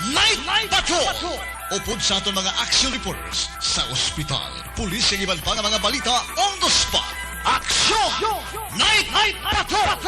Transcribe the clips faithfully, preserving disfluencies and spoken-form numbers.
Night Patrol! Upod sa aton mga action reporters sa ospital, pulis, kag iban pa nga mga balita on the spot. Action! Night Patrol!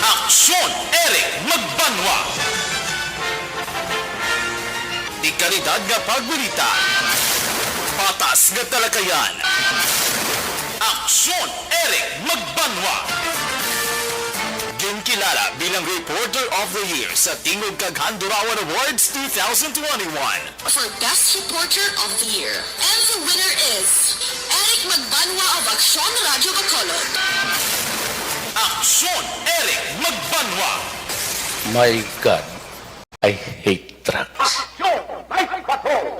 Aksyon, Eric Magbanwa. Di kalidad nga pagbalita. Patas nga talakayan. Aksyon, Eric Magbanwa. Ginkilala bilang Reporter of the Year sa Tingog kag Handurawan Awards two thousand twenty-one. For Best Reporter of the Year. And the winner is Eric Magbanwa of Aksyon Radyo Bacolod. Aksyon, Eric Magbanwa. My God, I hate drugs. Aksyon, Night Patrol!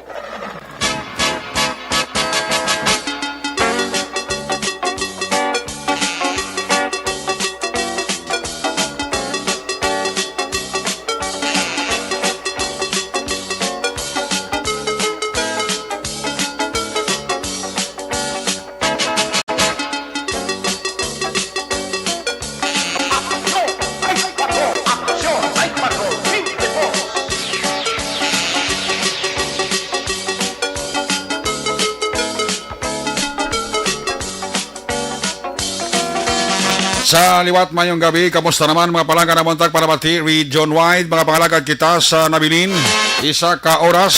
Sa liwat, mayong gabi. Kamusta naman, mga palangga, na buntag para bati region-wide? Mga pangalagad, kita sa nabilin, isa ka oras,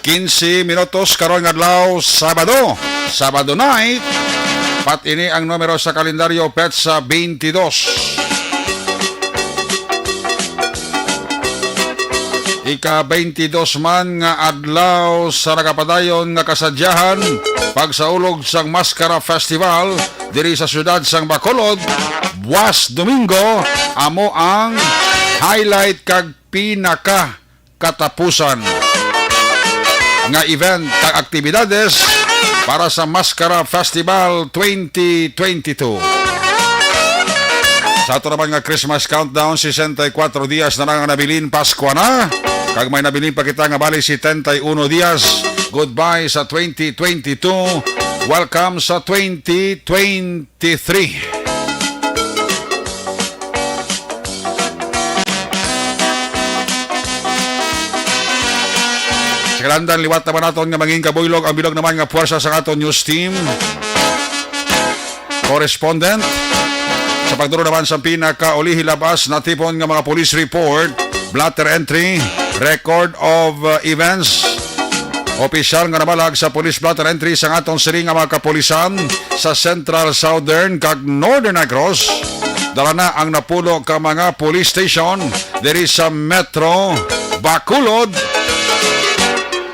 quince minutos karon nga adlaw, Sabado. Sabado night. Pat ini ang numero sa kalendaryo, petsa twenty-two. Ika twenty-two man nga adlaw sa nagapadayon nga kasadyahan, pagsaulog sang Mascara Festival diri sa siyudad sang Bacolod, buwas Domingo, amo ang highlight kag pinaka katapusan nga event kag aktibidades para sa Mascara Festival twenty twenty-two. Sa ato naman nga Christmas countdown, sesenta y cuatro dias na lang ang nabilin, Paskwa na. Kag may nabilin pa kita nga bali setenta y uno dias. Goodbye sa twenty twenty-two. Welcome sa twenty twenty-three. Sa kalandan, liwat naman naton nga mangin kabuylog ang bilog naman nga puwersa sa aton news team correspondent. Sa pagduro naman sa pinakaulihi labas natipon nga mga police report, blotter entry, record of, uh, events, opisyal nga namalag sa police blotter entry sang aton sini nga mga kapulisan sa Central, Southern, kag Northern Negros. Dala na ang napulo ka mga police station diri sa Metro Bacolod.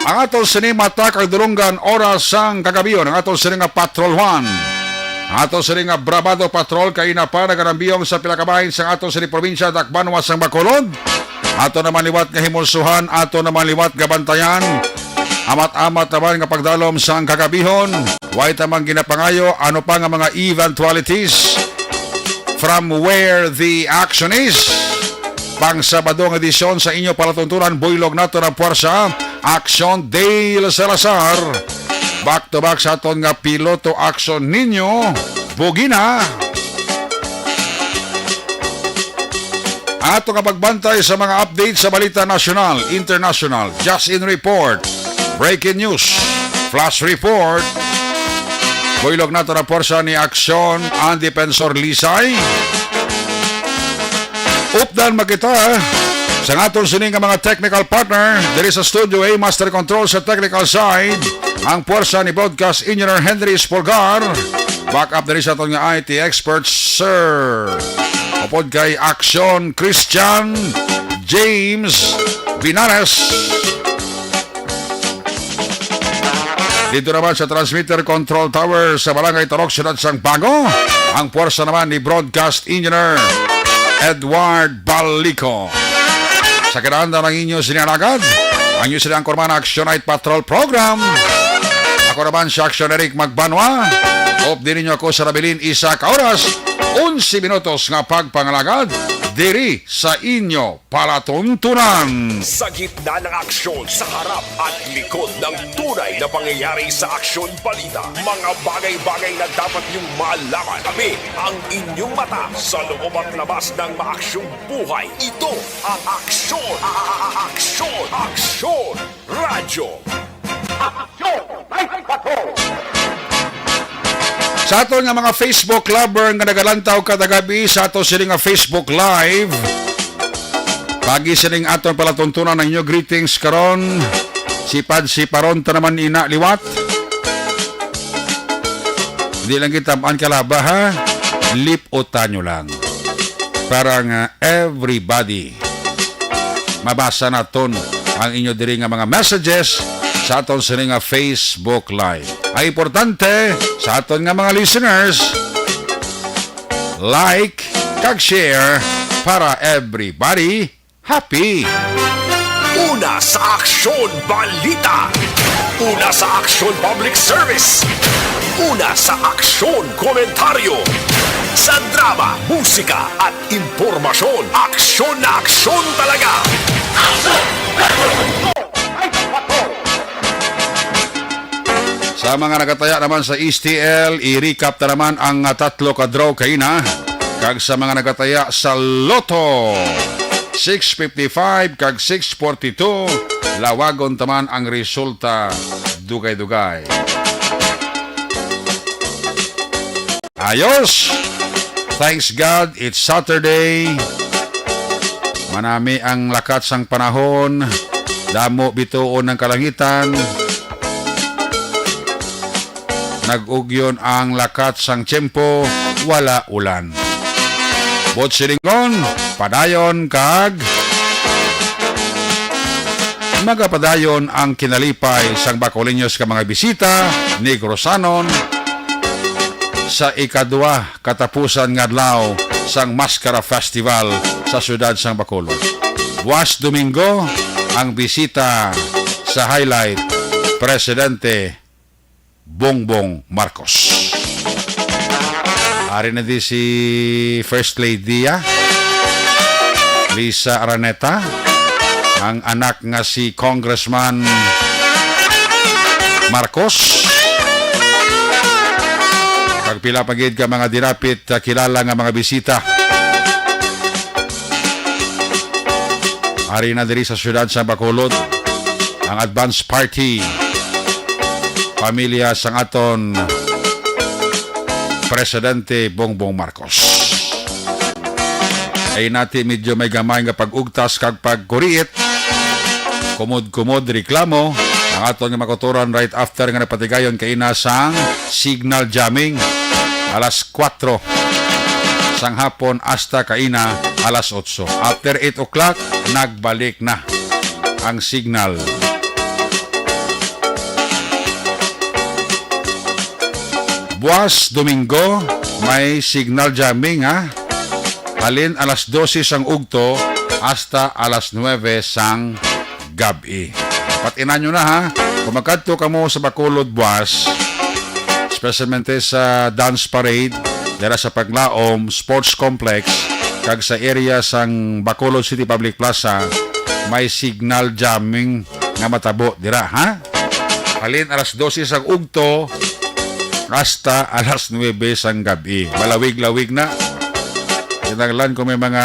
Ang aton sini mata kag dulunggan oras sang kagabion, ang aton sini nga patrolwan, ang aton sini nga Bravado Patrol, kaina pa naganambiyong sa pila ka bahin sang aton sini probinsya, dakbanwa sang Bacolod. Ato naman liwat nga himulsuhan, ato naman liwat nga bantayan. Amat-amat naman nga pagdalom sang kagabihon. Way ta man ginapangayo ano pa nga mga eventualities from where the action is. Pang Sabado nga edisyon sa inyo palatuntunan, buylog nato ang puwersa, Aksyon Dale Salazar. Back to back sa aton nga piloto, Aksyon Ninyo Bugina. Ato nga pagbantay sa mga update sa balita nasyonal, international, just in report, breaking news, flash report. Buylog nato ang puwersa ni Aksyon ang Defensor Lisay. Updan makita sa aton sini nga mga technical partner diri sa Studio A, Master Control sa technical side, ang puwersa ni Broadcast Engineer Henry Espolgar. Back up diri sa aton nga I T expert, Sir, upod kay Aksyon, Christian James Binares. Dito naman sa Transmitter Control Tower sa Barangay Tarok, Siyudad sang Bago, ang puwersa naman ni Broadcast Engineer Edward Balico. Sa kinahanglan ng inyo sinalagad, ang inyo silang kurman Action Night Patrol Program. Ako naman si Action Eric Magbanwa. Update ninyo ako sa nabilin isa ka oras, onse minutos nga pagpangalagad diri sa inyo palatuntunan. Sa gitna ng aksyon, sa harap at likod ng tunay na pangyayari sa Aksyon Balita, mga bagay-bagay na dapat niyong malaman. Kami ang inyong mata sa loob at labas ng maaksyong buhay. Ito ang Aksyon, a-, a-, a-, Aksyon, Aksyon Radyo. Aksyon Night Patrol. Sa aton nga mga Facebook lover nga nagalantaw kada gabi sa ato sini nga Facebook Live, pagi sining aton palatuntunan ang inyo greetings karon. Sipad-siparon ta naman ina liwat. Di lang kita maan kalaba, ha? Lip-utan nyo lang. Para nga everybody mabasa naton ang inyo diri nga mga messages sa aton sini nga Facebook Live. Ang importante sa aton nga mga listeners, like kag share para everybody happy. Una sa Aksyon Balita. Una sa Aksyon Public Service. Una sa Aksyon Komentaryo. Sa drama, musika, at impormasyon, aksyon na aksyon talaga. Sa mga nagataya naman sa S T L, i-recap ta naman ang, ah, tatlo ka draw kaina. Kag sa mga nagataya sa Lotto six fifty-five kag six forty-two, lawagon ta man ang resulta dugay-dugay. Ayos! Thanks God, it's Saturday. Manami ang lakat sang panahon. Damo bituon ang kalangitan. Nag-ugyon ang lakat sang tiyempo, wala ulan. Buot silingon, padayon kag magapadayon ang kinalipay sang Bacoleños ka mga bisita, Negrosanon, sa ikadwa katapusan nga adlaw sang Maskara Festival sa siyudad sang Bacolod. Buas Domingo ang bisita sa highlight, Presidente Bongbong Marcos. Ari na di si First Lady, ah, Lisa Araneta, ang anak nga si Congressman Marcos. Kag pila pa gid ka mga dinapit, ah, kilala nga mga bisita. Ari na diri sa siyudad sa Bacolod, ang advance party, pamilya sang aton Presidente Bongbong Marcos. Ay nati medyo may gamay nga pag-ugtas kag pagkuriit. Kumod-kumod reklamo ang aton nga makuturan right after nga napatigayon kaina sang signal jamming alas kuwatro sang hapon hasta kaina alas otso. After eight o'clock, nagbalik na ang signal. Buas Domingo, may signal jamming, ha? Halin alas dose sang ugto hasta alas nuebe sang gab-i. Dapat inanyo na, ha. Kung magkadto kamo sa Bacolod buas, especialmente sa dance parade, dira sa Paglaom Sports Complex, kag sa area sang Bacolod City Public Plaza, may signal jamming nga matabo dira, ha? Halin alas dose sang ugto hasta alas nuebe sang gab-i. Malawig-lawig na. Kinahanglan kung may mga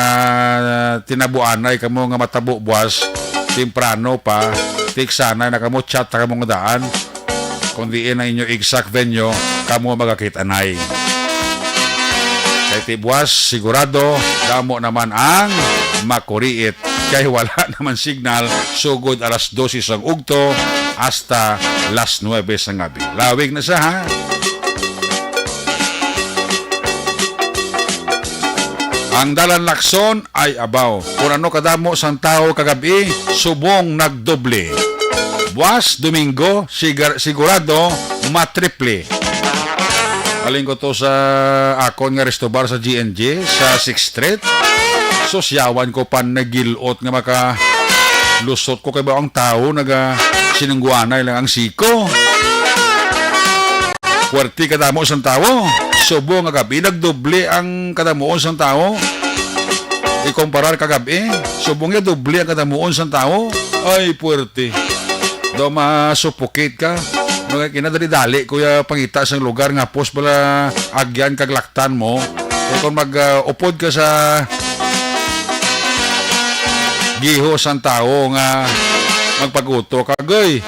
tinabuanay kamo nga matabo buas, temprano pa, text-anay na kamo, chat na kamo nga daan. Kung diin ang inyo exact venue, kamo magakit-anay. Kay ti buas, sigurado, damo naman ang makuriit. Kay wala naman signal, sugod alas dose sang ugto hasta alas nuebe sang gabi. Lawig na siya, ha? Ang Dalan Lacson ay abaw. Kung ano kadamo sang tawo kagabi, subong nagdoble. Buwas Domingo, sigar-, sigurado matriple. Halin ko to sa akon nga resto bar sa G N G sa Sixth Street. Susyawan ko pa nagilot nga makalusot ko kay ba ang tawo naga sinungguanay lang ang siko. Puwerte kadamo sang tawo. Subong nga gabi, nagdoble ang kadamuon sang tawo. Ikumparar kagabi, subong nga doble ang kadamuon sang tawo. Ay, puwerte. Daw ma-suffocate ka. Mga kinadali-dali, kuya, pangita sang lugar nga hapos bala agyan kag laktan mo. Kay kung mag, ah, upod ka sa giho sang tawo nga magpaguto ka, goy.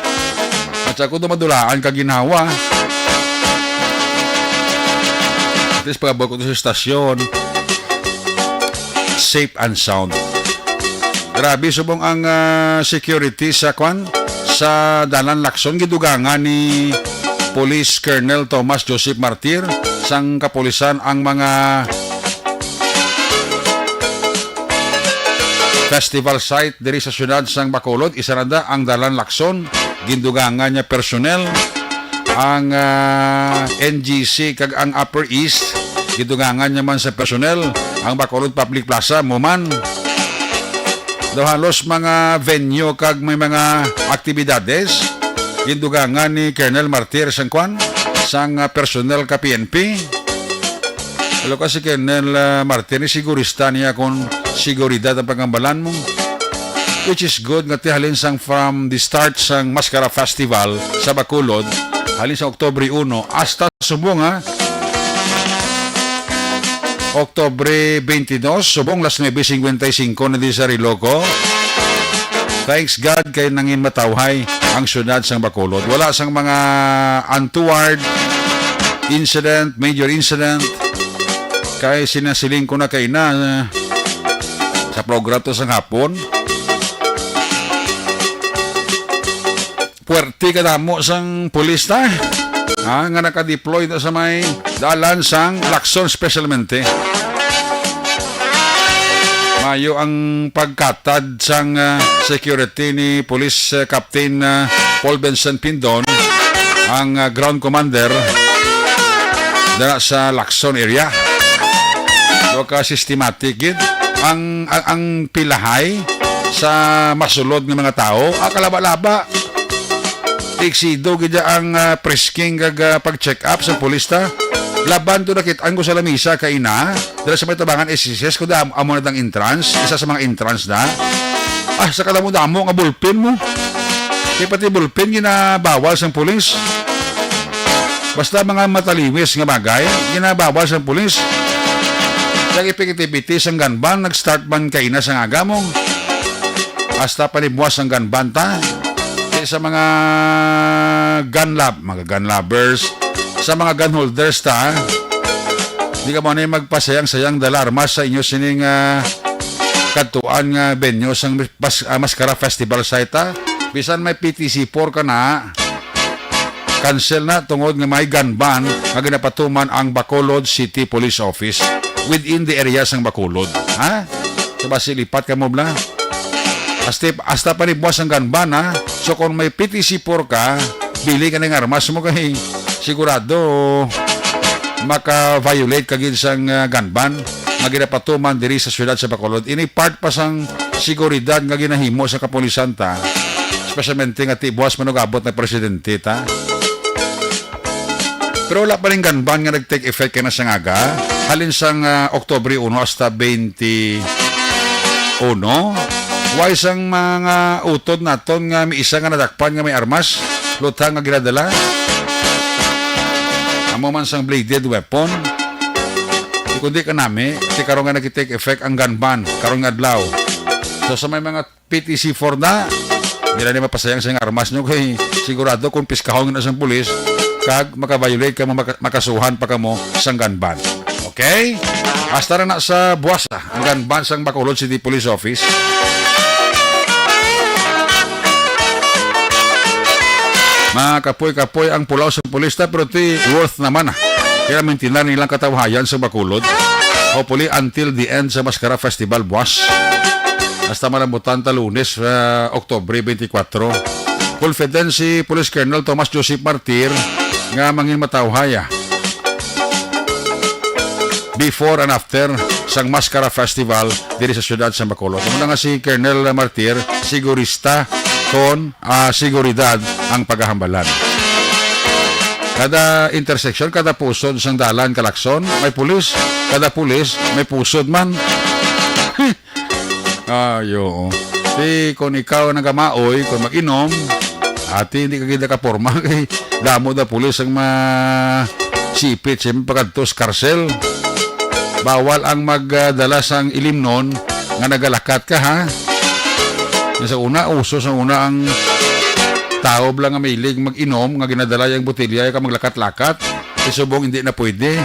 At sa kuno madulaan ka ginhawa. At least pag-abot ko sa estasyon, safe and sound. Grabe, subong ang, ah, security sa kwan, sa Dalan Lacson, gidugangan ni Police Colonel Thomas Joseph Martir sang kapulisan ang mga festival site diri sa siyudad sang Bacolod. Isa na da ang Dalan Lacson, gindugangan niya personnel. Ang, ah, N G C kag ang Upper East, gidugangan niya man sa personnel. Ang Bacolod Public Plaza, mo man. Daw halos mga venue kag may mga aktibidades, gindugangan ni Colonel Martir sang kwan, sang, ah, personnel ka P N P. Pero kasi Colonel, ah, Martin, ni sigurista niya kung seguridad ang paghambalan mo. Which is good nga ti halin sang from the start sang Mascara Festival sa Bacolod, halin sa Oktubre uno hasta subong, ha, Oktubre twenty-dos, subong las nuebe cincuenta y cinco na di sa reloj ko. Thanks God kay nangin matawhay ang syudad sang Bacolod. Wala sang mga untoward incident, major incident. Kay sinasiling ko na kay na, eh, sa program to sang hapon. Puwerte kadamo sang pulis ta, ha, nga naka-deploy na sa may dalan sang Lacson, specialmente. Mayo ang pagkatad sang, ah, security ni Police, ah, Captain, ah, Paul Vincent Pindon, ang, ah, ground commander dira sa Lacson area. So, ka systematic gid ang, ang, ang pilahay sa masulod nga mga tawo. Ah, kalaba-laba. Eksido gid ang, ah, frisking kag, ah, pag-check up sa pulis ta. Laban to nakit-an ko sa lamisa kaina, dala sa may tabangan S S S, kundi am-, amo na dang entrance, isa sa mga entrance na. Ah, sa kadamo-damo nga ballpen mo. Kay pati ballpen ginabawal sang pulis. Basta mga mataliwis nga bagay, ginabawal sang pulis. Nag-ipikitipiti sang gun ban, nag-start ban kaina sang aga mo. Hasta panibuwas ang gun ban ta. Kay sa mga gun lab-, mga gun lovers, sa mga gun holders ta, di ka mo na magpasayang-sayang dala armas sa inyo sining, ah, kadtuan nga venue sang mas-, ah, Mascara Festival site, ha? Bisan may P T C four ka na, cancel na tungod nga may gun ban nga ginapatuman ang Bacolod City Police Office within the area sang Bacolod. Ha? So, basi lipat ka mo, bla? Hasta, hasta panibuwas ang gun ban, ha? So, kung may P T C four ka, bili ka ng armas mo kay sigurado maka-violate ka gid sang, ah, gun ban nga ginapatuman diri sa siyudad sa Bacolod. Ini part pa sang seguridad nga ginahimo sa kapulisan ta, especialmente nga tibuas manugabot na presidente ta. Pero wala pa rin gun ban nga nag-take effect kay na sang aga, halin sang, ah, Oktubre uno hasta twenty-uno. Way sang mga utod naton nga may isa nga nadakpan nga may armas, lutang nga ginadala. Amo man sang bladed weapon. Di kundi kanami, si karon nga nag-take effect ang gun ban, karon nga adlaw. So sa may mga P T C four na, dili na mapasayang sa armas nyo kay sigurado kung piskahon na sang pulis, kag maka-violate ka mo, maka-, makasuhan pa ka mo sang gun ban. Okay? Hasta na na sa buwasa ang gun ban sang Bacolod City Police Office. Mga kapoy-kapoy ang pulaw sa pulis ta, pero ti worth naman, ah. Kaya maintindihan nilang katawhayan sa Bacolod. Hopefully, until the end sa Mascara Festival, buwas. Hasta malambutan ta Lunes, ah, Oktubre twenty-four. Confidence si Police Colonel Tomas Joseph Martir nga mangin matawhay, ah, before and after sang Mascara Festival diri sa siyudad sa Bacolod. Amo na nga si Colonel Martir, sigurista kon, ah, seguridad ang pagahambalan. Kada intersection, kada pusod sang dalan, kalakson, may pulis. Kada pulis, may pusod man. Ay, oo. Di, kung ikaw nagamaoy, kung mag-inom, ati, hindi ka gid nakaporma, kay damo na pulis ang masipit, siya pakadto sa karsel. Bawal ang magdala sang ilimnon nga nagalakat ka, ha? Nga sa una, uso sa una ang tao bala nga mahilig mag-inom, nga ginadala yung botelya, ka maglakat-lakat. Kay subong hindi na pwede.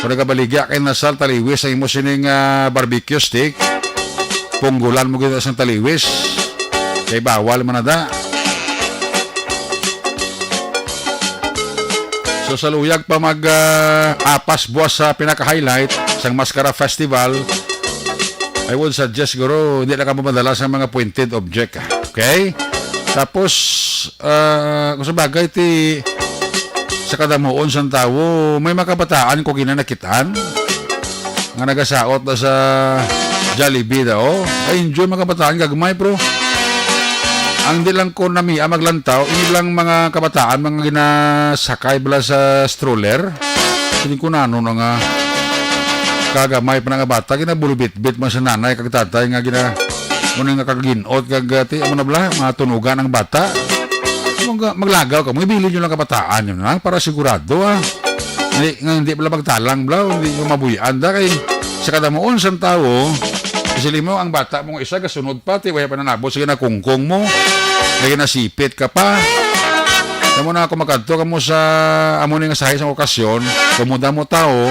Kung nagabaligya kay nasal taliwis ang imo sining, ah, barbecue stick, punggulan mo gid sang taliwis. Kay bawal man na da. So, sa luyag pa mag, ah, apas buwas sa pinaka-highlight sang Mascara Festival, I would suggest, guro, hindi na ka mamadala sa mga pointed object. Okay? Tapos, ah, kung sa bagay, ti, sa kadamuon sang tawo, may mga kabataan ko ginanakitaan nga nagasaot na sa Jollibee daw. Ay, enjoy mga kabataan, gagmay, bro. Ang di lang ko namia maglantaw, ini lang mga kabataan, mga ginasakay bala sa stroller. Hindi ko na ano na nga kagamay pa na nga bata, ginabulbitbit man sa nanay kag tatay nga gina-, mo na nga kaginot kag, ah, ti, amo na bala, matunugan ang bata. Mag-, maglagaw ka, magbili nyo lang kabataan yun, ha? Para sigurado, ha? Hindi, nga hindi bala magtalang bala, hindi nyo mabuyan da, kay sa kadamuon sang tawo, isili mo, ang bata mo nga isa, gasunod pa, ti, wala pa nanabot, sige na kungkong mo, lagi nasipit ka pa. Kamo na ako makadto kamo sa amo ni nga sahi sa okasyon, kumuda mo tao,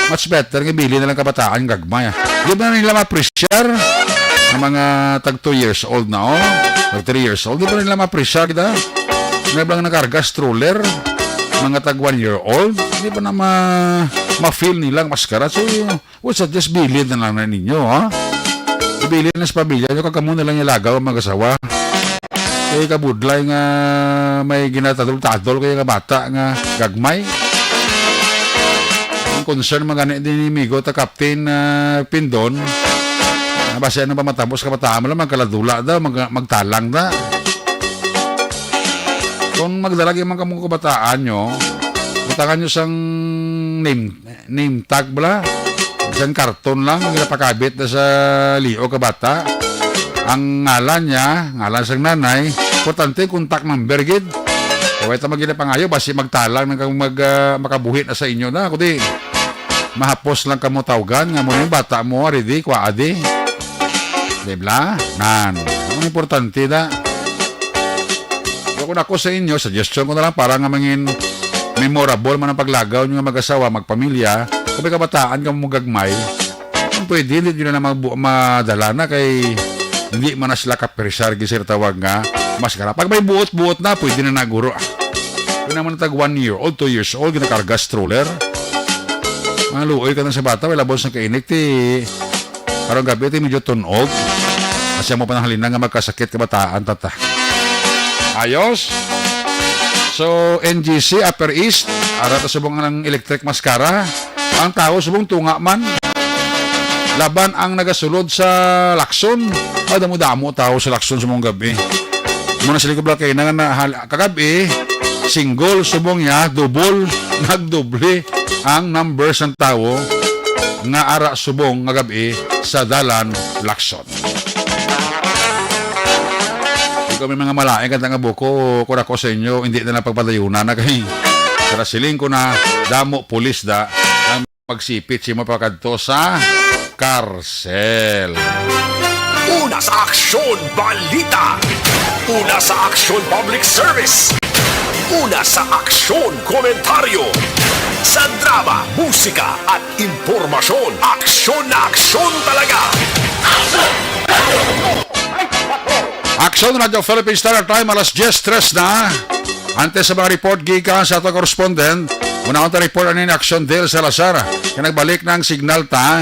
much better nga bili na lang kabataan gagmay, ah. Di ba nila ma-appreciate ang mga tag two years old na, oh? Tag three years old, di ba nila ma-appreciate kita? Nga bang nakarga stroller, mga tag one year old, di ba na ma-, ma-feel nila ang maskara? So, would suggest bilin na lang na ninyo, ha? Ibilin na sa pamilya nyo, kag kamo na lang ilagaw ang mag-asawa. Kay kabudlay nga may ginatadol-tadol kayo nga bata nga gagmay. Ang concern man gani din ni Migo ta Captain, ah, Pindon, ah, basi ano ba matapos kabataan mo lang, magkaladula daw, mag-, magtalang na. Kung magdala gyud man kamo kabataan nyo, butangan nyo sang name, name tag bala. Isang karton lang ang ginapakabit na sa liog ka bata. Ang ngalan niya, ngalan sang nanay, importante contact number gid. Kay way ta maginapangayo, basi magtalang na kag mag, ah, makabuhi na sa inyo na. Kundi, mahapos lang kamo tawgan nga mo yung bata mo, ready, kwa adi. Di bala? Nan. Ang importante na. So, kung ako sa inyo, suggestion ko na lang para nga mangin memorable man ang paglagaw nyo nga mag-asawa, magpamilya, kung may kabataan ka mo gagmay, kung pwede, hindi nyo na magbu-, madala na kay hindi man na sila kapersar, gisir tawag nga, maskara. Pag may buot-buot na, pwede na naguro. Ah. Kung naman tag one year old, two years old, ginakarga stroller. Mga luoy ka na sa bata, wala ba sa kainik, ti karong gabi, ti medyo tunog. Kasi mo pa nang halina nga magkasakit kabataan, tata. Ayos? So, N G C, Upper East, ara ta subong ang electric mascara. Ang tao subong tunga man. Laban ang nagasulod sa Lacson. Ah, damo-damo tao sa Lacson sa mong gabi. Muna sila ko bala kay na, na hal-, kagabi, single subong niya, double, nagdoble ang number sang tawo nga ara subong nga gabi sa dalan Lacson. Kung may mga malain ka nga buko, kung ako sa inyo, hindi na lang pagpadayunan na kay sa siling ko na damo pulis da ang magsipit si mapakadto sa karsel. Una sa aksyon, balita. Una sa aksyon, public service. Una sa aksyon, komentaryo. Sa drama, musika, at impormasyon, aksyon na aksyon talaga. Aksyon Radyo Philippine Standard Time, alas diyes tres na. Antes sa mga report gikan sa atong correspondent, una ang report ani ni Aksyon Dale Salazar. Kaya nagbalik na ang signal ta.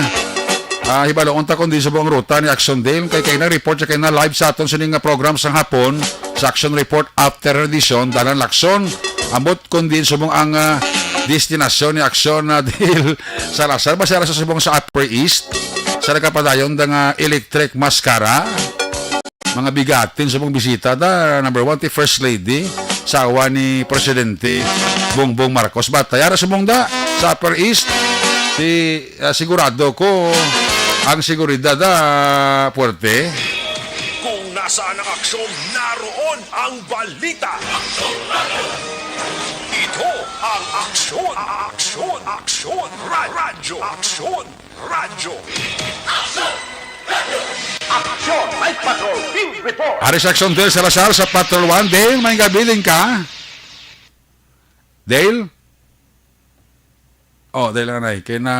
Ah, hibaloon ta kung di subong ang ruta ni Aksyon Dale. Kay kay na report siya kay na live sa aton sining nga program sang hapon. sa Aksyon Report After Edition, Dalan Lacson. Ambot kung diin subong ang, ah, destinasyon ni Aksyon na dahil sa Lasal, basta sa subong sa Upper East, sa nagkapadayon da nga electric mascara. Mga bigatin sa mong bisita da, number one, ti First Lady, sawa ni Presidente Bongbong Marcos. Batay ara sa mong da, sa Upper East, ti, ah, sigurado ko ang seguridad da puwerte. Kung nasaan ang aksyon, naroon ang balita. Ito ang Aksyon, Aksyon, Aksyon, Ra-, Radyo, Aksyon, Radyo. Aksyon, Night Patrol, Field Report. Ari sa Aksyon Dale Salazar sa Patrol One. Dale, may gabi din ka? Dale? Oh, Dale, anay. Kaya na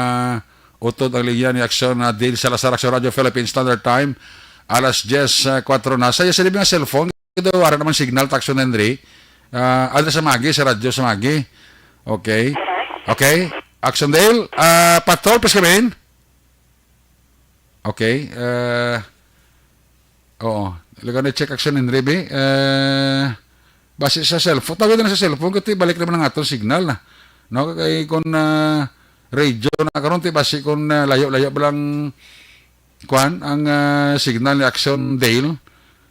utod ang linya ni Aksyon na Dale Salazar, Aksyon Radyo Philippine Standard Time. Alas diyes, ah, kuwatro na. Sa iya, sa libing nga cellphone, ito, wala naman signal, Aksyon Henry. Ah, ada sa Magi, sa radyo sa Magi. Okay. Okay. Aksyon Dale, ah, Patrol, please come in. Okay. Ah, oo. Talaga na check, Aksyon Henry, bi. Ah, base sa cellphone. Tawag na sa cellphone, kasi balik naman ang aton signal na. No? Kay kung, ah, radio na karon, ti base kung, ah, layo-layo ba lang, kwan, ang, ah, signal ni Aksyon Dale,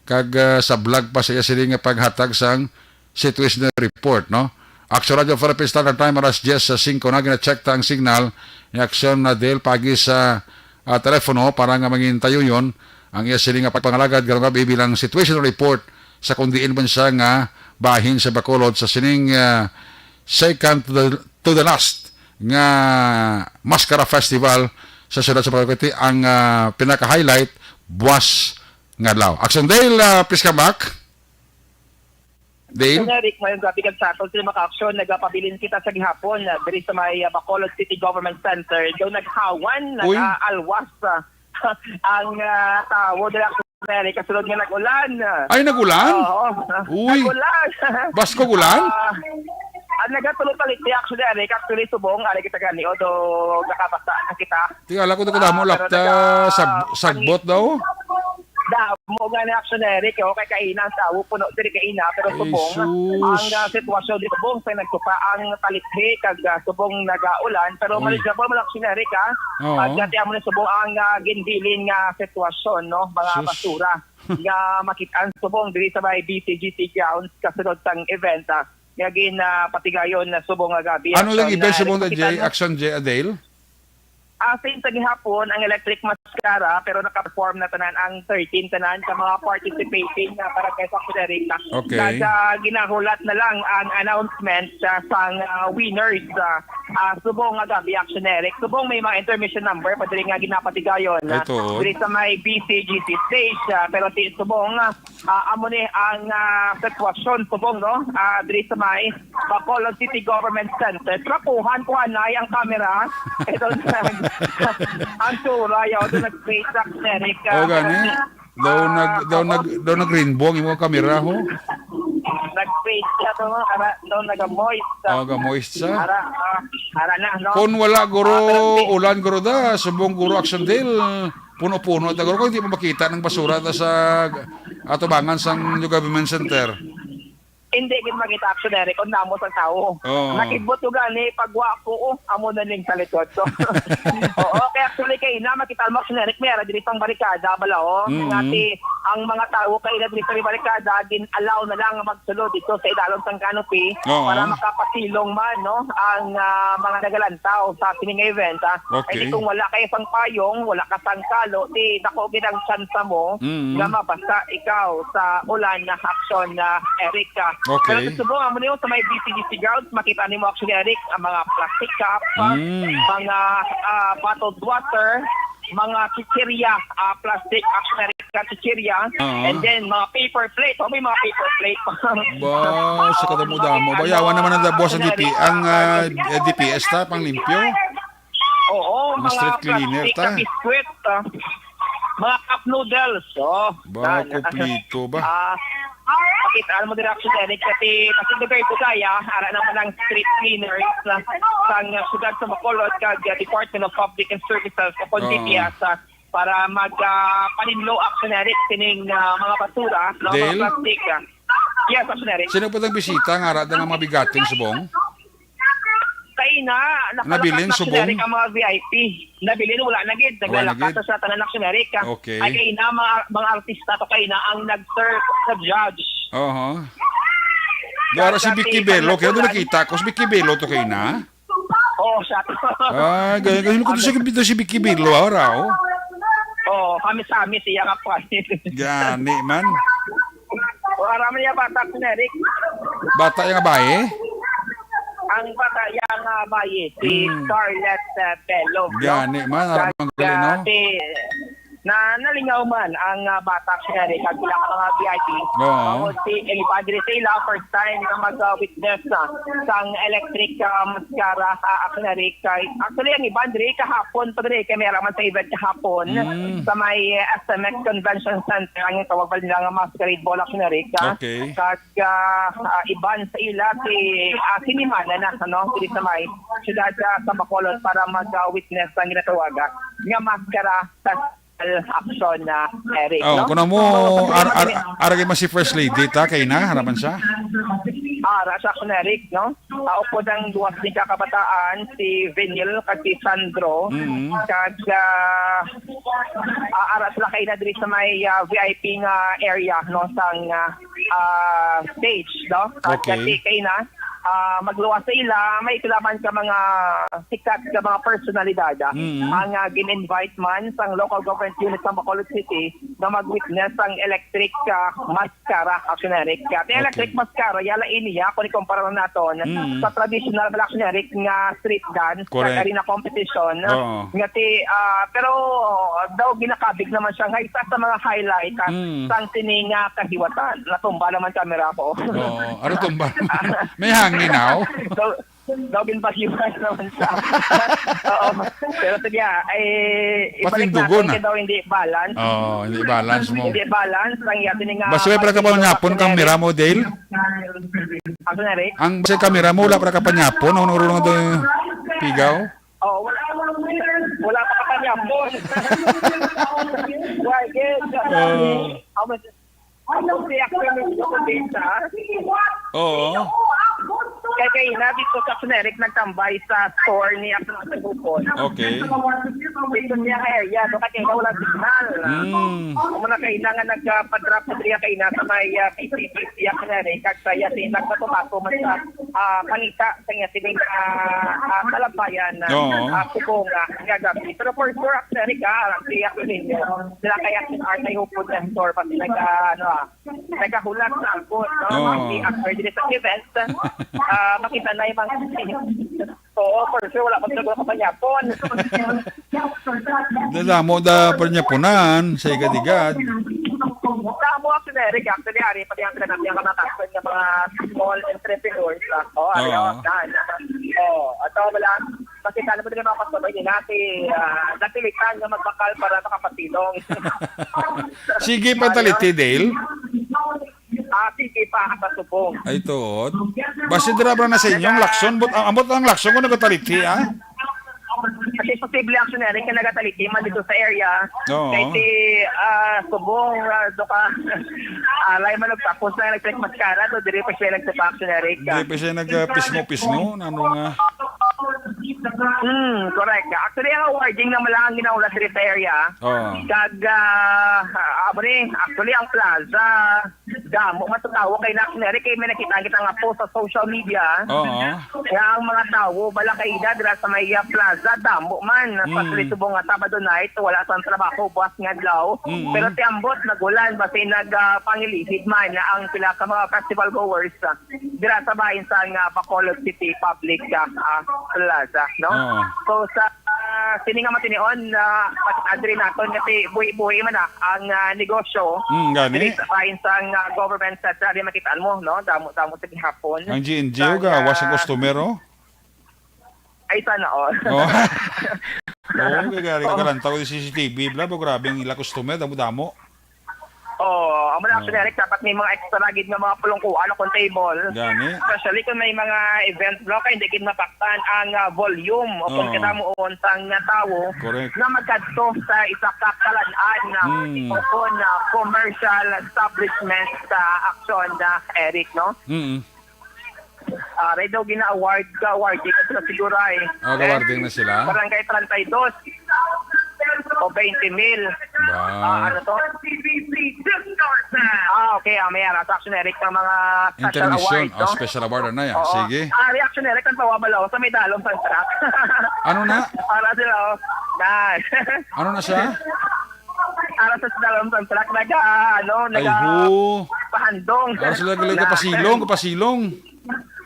kag, ah, sa vlog pa sa iya sini nga paghatag sang situation report, no? Aksyon Radyo Philippine Standard Time, alas diyes sa singko na, gina-check ta ang signal ni Aksyon na Dale pagi sa, ah, telepono para nga mangin tayuyon ang iya sini nga pagpangalagad karong gabi bilang situation report sa kung diin man siya nga bahin sa Bacolod sa sining, ah, second to the, to the last nga Mascara Festival sa siyudad sa Bacolod. Ang, ah, pinaka-highlight, buwas nga adlaw. Aksyon Dale, ah, please come back. Dale? Sir Eric, mayong gabi kag sa aton sila makaaksyon. Nagapabilin kita sa gihapon, ah, diri sa may, ah, Bacolod City Government Center. Daw naghawan, Uy. nag-aalwas, ah, ang, ah, tawo diri, Sir Eric, kasunod nga nag-ulan. Ay, nag-ulan? Oo. Uy. Nag-ulan. Baskog ulan? Ah, ang nagatulo talit di, actually, Eric, actually, subong, ari kita gani, although nakabasa na kita. Tingala ko, Ah, kadamo pero lapta naga-, sag-, sagbot daw. Damo nga ni Aksyon Eric, oh, kay kaina ang tawo, puno diri kaina, pero Ay, subong sus. ang, ah, sitwasyon di subong sa nagtupa ang talithi kag, ah, subong nagaulan, pero Uy. manageable man, Aksyon Eric, ah. Oo. Pag, ah, tiyan mo na subong ang, ah, ginbilin nga sitwasyon, no, mga Sus. basura nga makit-an subong diri sa may B C G C grounds kasunod sang event, ah, nga gin, ah, patigayon na subong nga gabi. Ano lang Aksyon, event ah, subong na, Jay? Makit-an mo Aksyon, Jay Adele? Ah, since sa gihapon, ang electric mascara, pero naka-perform na tanan ang thirteen tanan sa mga participating na barangay functionary. Okay. Kag, ah, ginahulat na lang ang announcement, ah, sang, ah, winners, ah, ah, subong nga gabi, Action Eric. Subong may mga intermission number pa diri nga ginapatigayon, Ay, ah, to. diri sa may B C G C stage, ah, pero ti subong, ah, Ah, amo ni ang, ah, sitwasyon subong, no? Ah, diri sa may Bacolod City Government Center. Trapuhan ko anay ang camera. Ito na. Ang tura, yaw, ito nag-fade sa Eric, ah. Oh, gani? Daw Ah, nag-, daw oo. nag-, daw nag-rainbow ang imong camera, ho? Nag-fade siya to, no? Ara, daw naga-moist, ah. Oh, ga-moist siya? Ara, ah, ara na, no? Kung wala, guro, Ah, pero di- ulan, guro, da, subong, guro, Action Dale. Puno-puno ta, guro, kung di mo makita ng basura ta sa atubangan sang New Government Center. Hindi gid makita, Action Eric, kung damo sa tao. Oo. Nakibot ko gani, pagwa ko, oh, amo na ning sa likod. So, oo, kaya actually kay na makita mo, Action Eric, may ara diri pang barikada, bala, oh. Mm. Nga ti, ang mga tao kay na diri sa barikada, gin-allow na lang magsulod dito sa idalom sang canopy Oo. para makapasilong man, no, ang, ah, mga nagalantaw sa sining event, ah. Okay. Ay, kung wala kay sang payong, wala ka sang kalo, di dako gid ang tsansa mo Mm. nga mabasa ikaw sa ulan na aksyon na Eric, ah. Okay. Pero sa subong, amo niyo sa may B C G C grounds, makita nimo actually, Eric, ang mga plastic cup, ah, Mm. mga, ah, bottled water, mga chichirya, ah, plastic actually, Eric, na chichirya, Oo. and then mga paper plate. Oh, may mga paper plate. Ba, sa kadamo-damo. Ano, Bayawan naman ang dabuas ang ah, D P, ang, ah, D P S ta, pang limpyo. Oo, Mga mga street cleaner plastic ta. na biskwit, ah, mga cup noodles, oh. Ba, Yan. Kuplito ba? Ah, makita mo diri actually, Eric, kasi, kasi lugar ko kaya, ara naman ang street cleaners, ah, sang siyudad sa Bacolod, kag, ah, Department of Public and Services, o kung Oo. D P S, ah, para mag, ah, paninlo actually, Eric, sining, ah, mga basura, no, mga Del? plastic, ah. Yes, Action Eric. Sino pa ang bisita nga ara nga mabigating subong? Kay na, Nabilin, nakalaktas na subong? Action Eric ang mga V I P. Nabilin, wala na gid. Wala na gid. Naglalaktas sa tanan, Action Eric. Okay. Ay, kay na, mga, mga artista to kay na ang nag-serve sa judge. Oho. Dara si Vicky Bello, kaya doon nakita ko, si Vicky Bello to kay na. Oo, siya to. Ah, ganyan. Kasi ko to si, to si Vicky Bello, ah, ora, oh. Oo, hamis-hamis siya ka pa. Gani man. O, ara man niya bata, Action Eric. Bata yang babae? Ang bata yang, ah, bayi, si Mm. Scarlett, ah, Bello, no? Gani man, ara Kag, man gali, no? ah, si, na, nalingaw man ang, ah, bata, Action Eric, kag ilang mga V I P. Oo. Bangod si Evangelist Sila, first time nga mag, ah, witness, ah, sang electric, ah, mascara, ah, Action Eric. Kay, actually, ang iban diri kahapon pa diri, kay may ara man sa event kahapon Mm. sa may, eh, S M X Convention Center, ang tawag pa nila nga masquerade ball, Action Eric, ah. Okay. Kag, ah, ah, iban sa ila si, ah, sinimana na, ano, diri sa may siyudad, ah, sa Bacolod para mag, ah, witness ang ginatawaga nga maskara sa Action, ah, Eric, Oh, no? Kuno mo, So, ar-, ar-, pati- aragay man si First Lady, ta, kay na, harapan siya. Ah, ara sa Action Eric, no? Ah, upod ang duwas ni kakabataan, si Vinil kag si Sandro. Mm. Kag, ah, ah, ara sila kay na diri sa may, ah, V I P nga area, no, sang, ah, ah, stage, no? At Okay. Kasi kay na, ah, magluwas sa ila, may ila man ka mga sikat ka mga personalidad, ah, Mm. ang, ah, gin-invite man sang local government unit sa Bacolod City na mag-witness ang electric, ah, maskara, Action Eric. Kaya ang Okay. electric maskara, yala ini, ah, kung ikumpara naton Mm. sa traditional, Action Eric, nga street dance, Correct. sa arena competition, Oo. nga ti, ah, pero daw ginakabig naman siya nga isa sa mga highlight, ah, Mm. sang sini nga kahiwatan. Natumba naman camera ko. Oo, ano tumba? May hangin, aw? So, daw ginbagyuhan naman siya. Oo. Pero sige, ah, ay, ibalik Patindugon, natin ah. kay daw hindi balance. Oo, hindi balance mo. Hindi balance ang iya sini nga Basta may pala ka pala pagpindot nyapon sa kang mira mo, Dale? Ako na rin. Ang sa kamera mo, wala pa nakapanyapon. Ang nurulong ito yung pigaw. Oh, wala, wala pa kapanyapon. Why, yes. Oh. Ako, si Actor Lucio Cubeta. Oo. Kay, kay na dito sa Action Eric nagtambay sa store ni Actor Lucio Cubeta. Okay. Dito niya nga area, no, kasi wala signal. Mm. Amo na kailangan nagpa-drop sa diri kay na sa may, ah, P C P siya, Action Eric, kag saya si nagpatupato man sa, ah, pangita sa iya sining, ah, ah, kalambayan na, Oo. ah, subong, ah, nga gabi. Pero for sure, Action Eric, ah, ang siya ko ninyo. Sila kaya si Art ay hupod na store pag nag, ah, ano, ah, nagahulat sa angkon, no? Oo. Ang si Actor diri sa event, ah, makita na yung mga Oo, for sure, wala pa sila kapanyapon. Dadamo da panyapunan sa igad-igad. Damo ang generic, actually, ari pa diyan sila natin ang mga kasal nga mga small entrepreneurs, ah. Oh, ari, Oo. oh, dan. Oh, ato wala. Makita naman din mga customer din natin, ah, napilitan nga magbakal para makapasilong. Sige pa taliti, Dale. Ah, sige pa, sa subong. Ay, tuod. Basi dira ba na sa inyong lakson? But, ang, ambot ang lakson ko nagataliti, ah? Kasi posible ang generic nga nagataliti man dito sa area. Oo. Kay si, ah, subong, ah, do ka, ah, lay man nagtapos na nag-check mascara, so diri pa siya nagtupa ang generic, ah. Diri pa siya nag, ah, pisngo-pisngo, ano nga? Hmm, correct. Actually, ang awarding na malang ang ginahulat diri sa area. Oo. Kag, ah, ah, amo ni, actually, ang plaza, damo man sa tawo kay na, nari kay may nakita kita nga post sa social media. Oo. Nga ang mga tawo, bala kay ida, dira sa may, ah, plaza, damo man. Mm. Especially subong nga Sabado night, wala sang trabaho, buwas nga adlaw. Mm. Pero ti ambot, nagulan, basi nag, ah, pangilihid man ang pila ka mga festival goers, ah, dira sa bahin sa nga Bacolod City Public, ah, ah, Plaza, no? Oo. So, sa, ah, sini nga matinion, ah, pati naton nga si buhi-buhi man, ah, ang, ah, negosyo. Mm, gani. Diri sa bahin sa nga government sa, sa di makitaan mo, no? Damo-damo sa gihapon. Ang G N G, Sa, oh, gawas ang ah, customer, oh. Ay, sana all. Oh. Oo, kay gari ka Oo. kalantaw yung C C T V, bla, ba, grabe ang ila customer, damo-damo. Oh, amo na, Oo. Action Eric, dapat may mga extra gid nga mga pulungkuan o kung table. Gani? Especially kung may mga event, no, kay hindi gid mapaktan ang, ah, volume o kung Oo. kadamuon sang, ah, tawo Correct. nga magkadto sa isa ka kalan-an na Hmm. o kung, ah, commercial establishment sa Action na, Eric, no? Mm. Ah, ray daw gina-award, ka-awarding na sila siguro ay. Ah, ka-awarding na sila? Barangay treinta y dos o twenty mil. Ba. Ah, ano to? Ah, okay. Ah, may ara sa Action Eric ng mga special Intermission. Award, Oh, no? Special award na yan. Oo. Sige. Ah, reaction Eric, ang pawabalaw sa may dalom sa truck. Ano na? Para sila, oh. Na. Ano na siya? Para sa dalom sa truck, naga, ano, Ay, naga ho. pahandong. Ano sila, Na. kapasilong, kapasilong.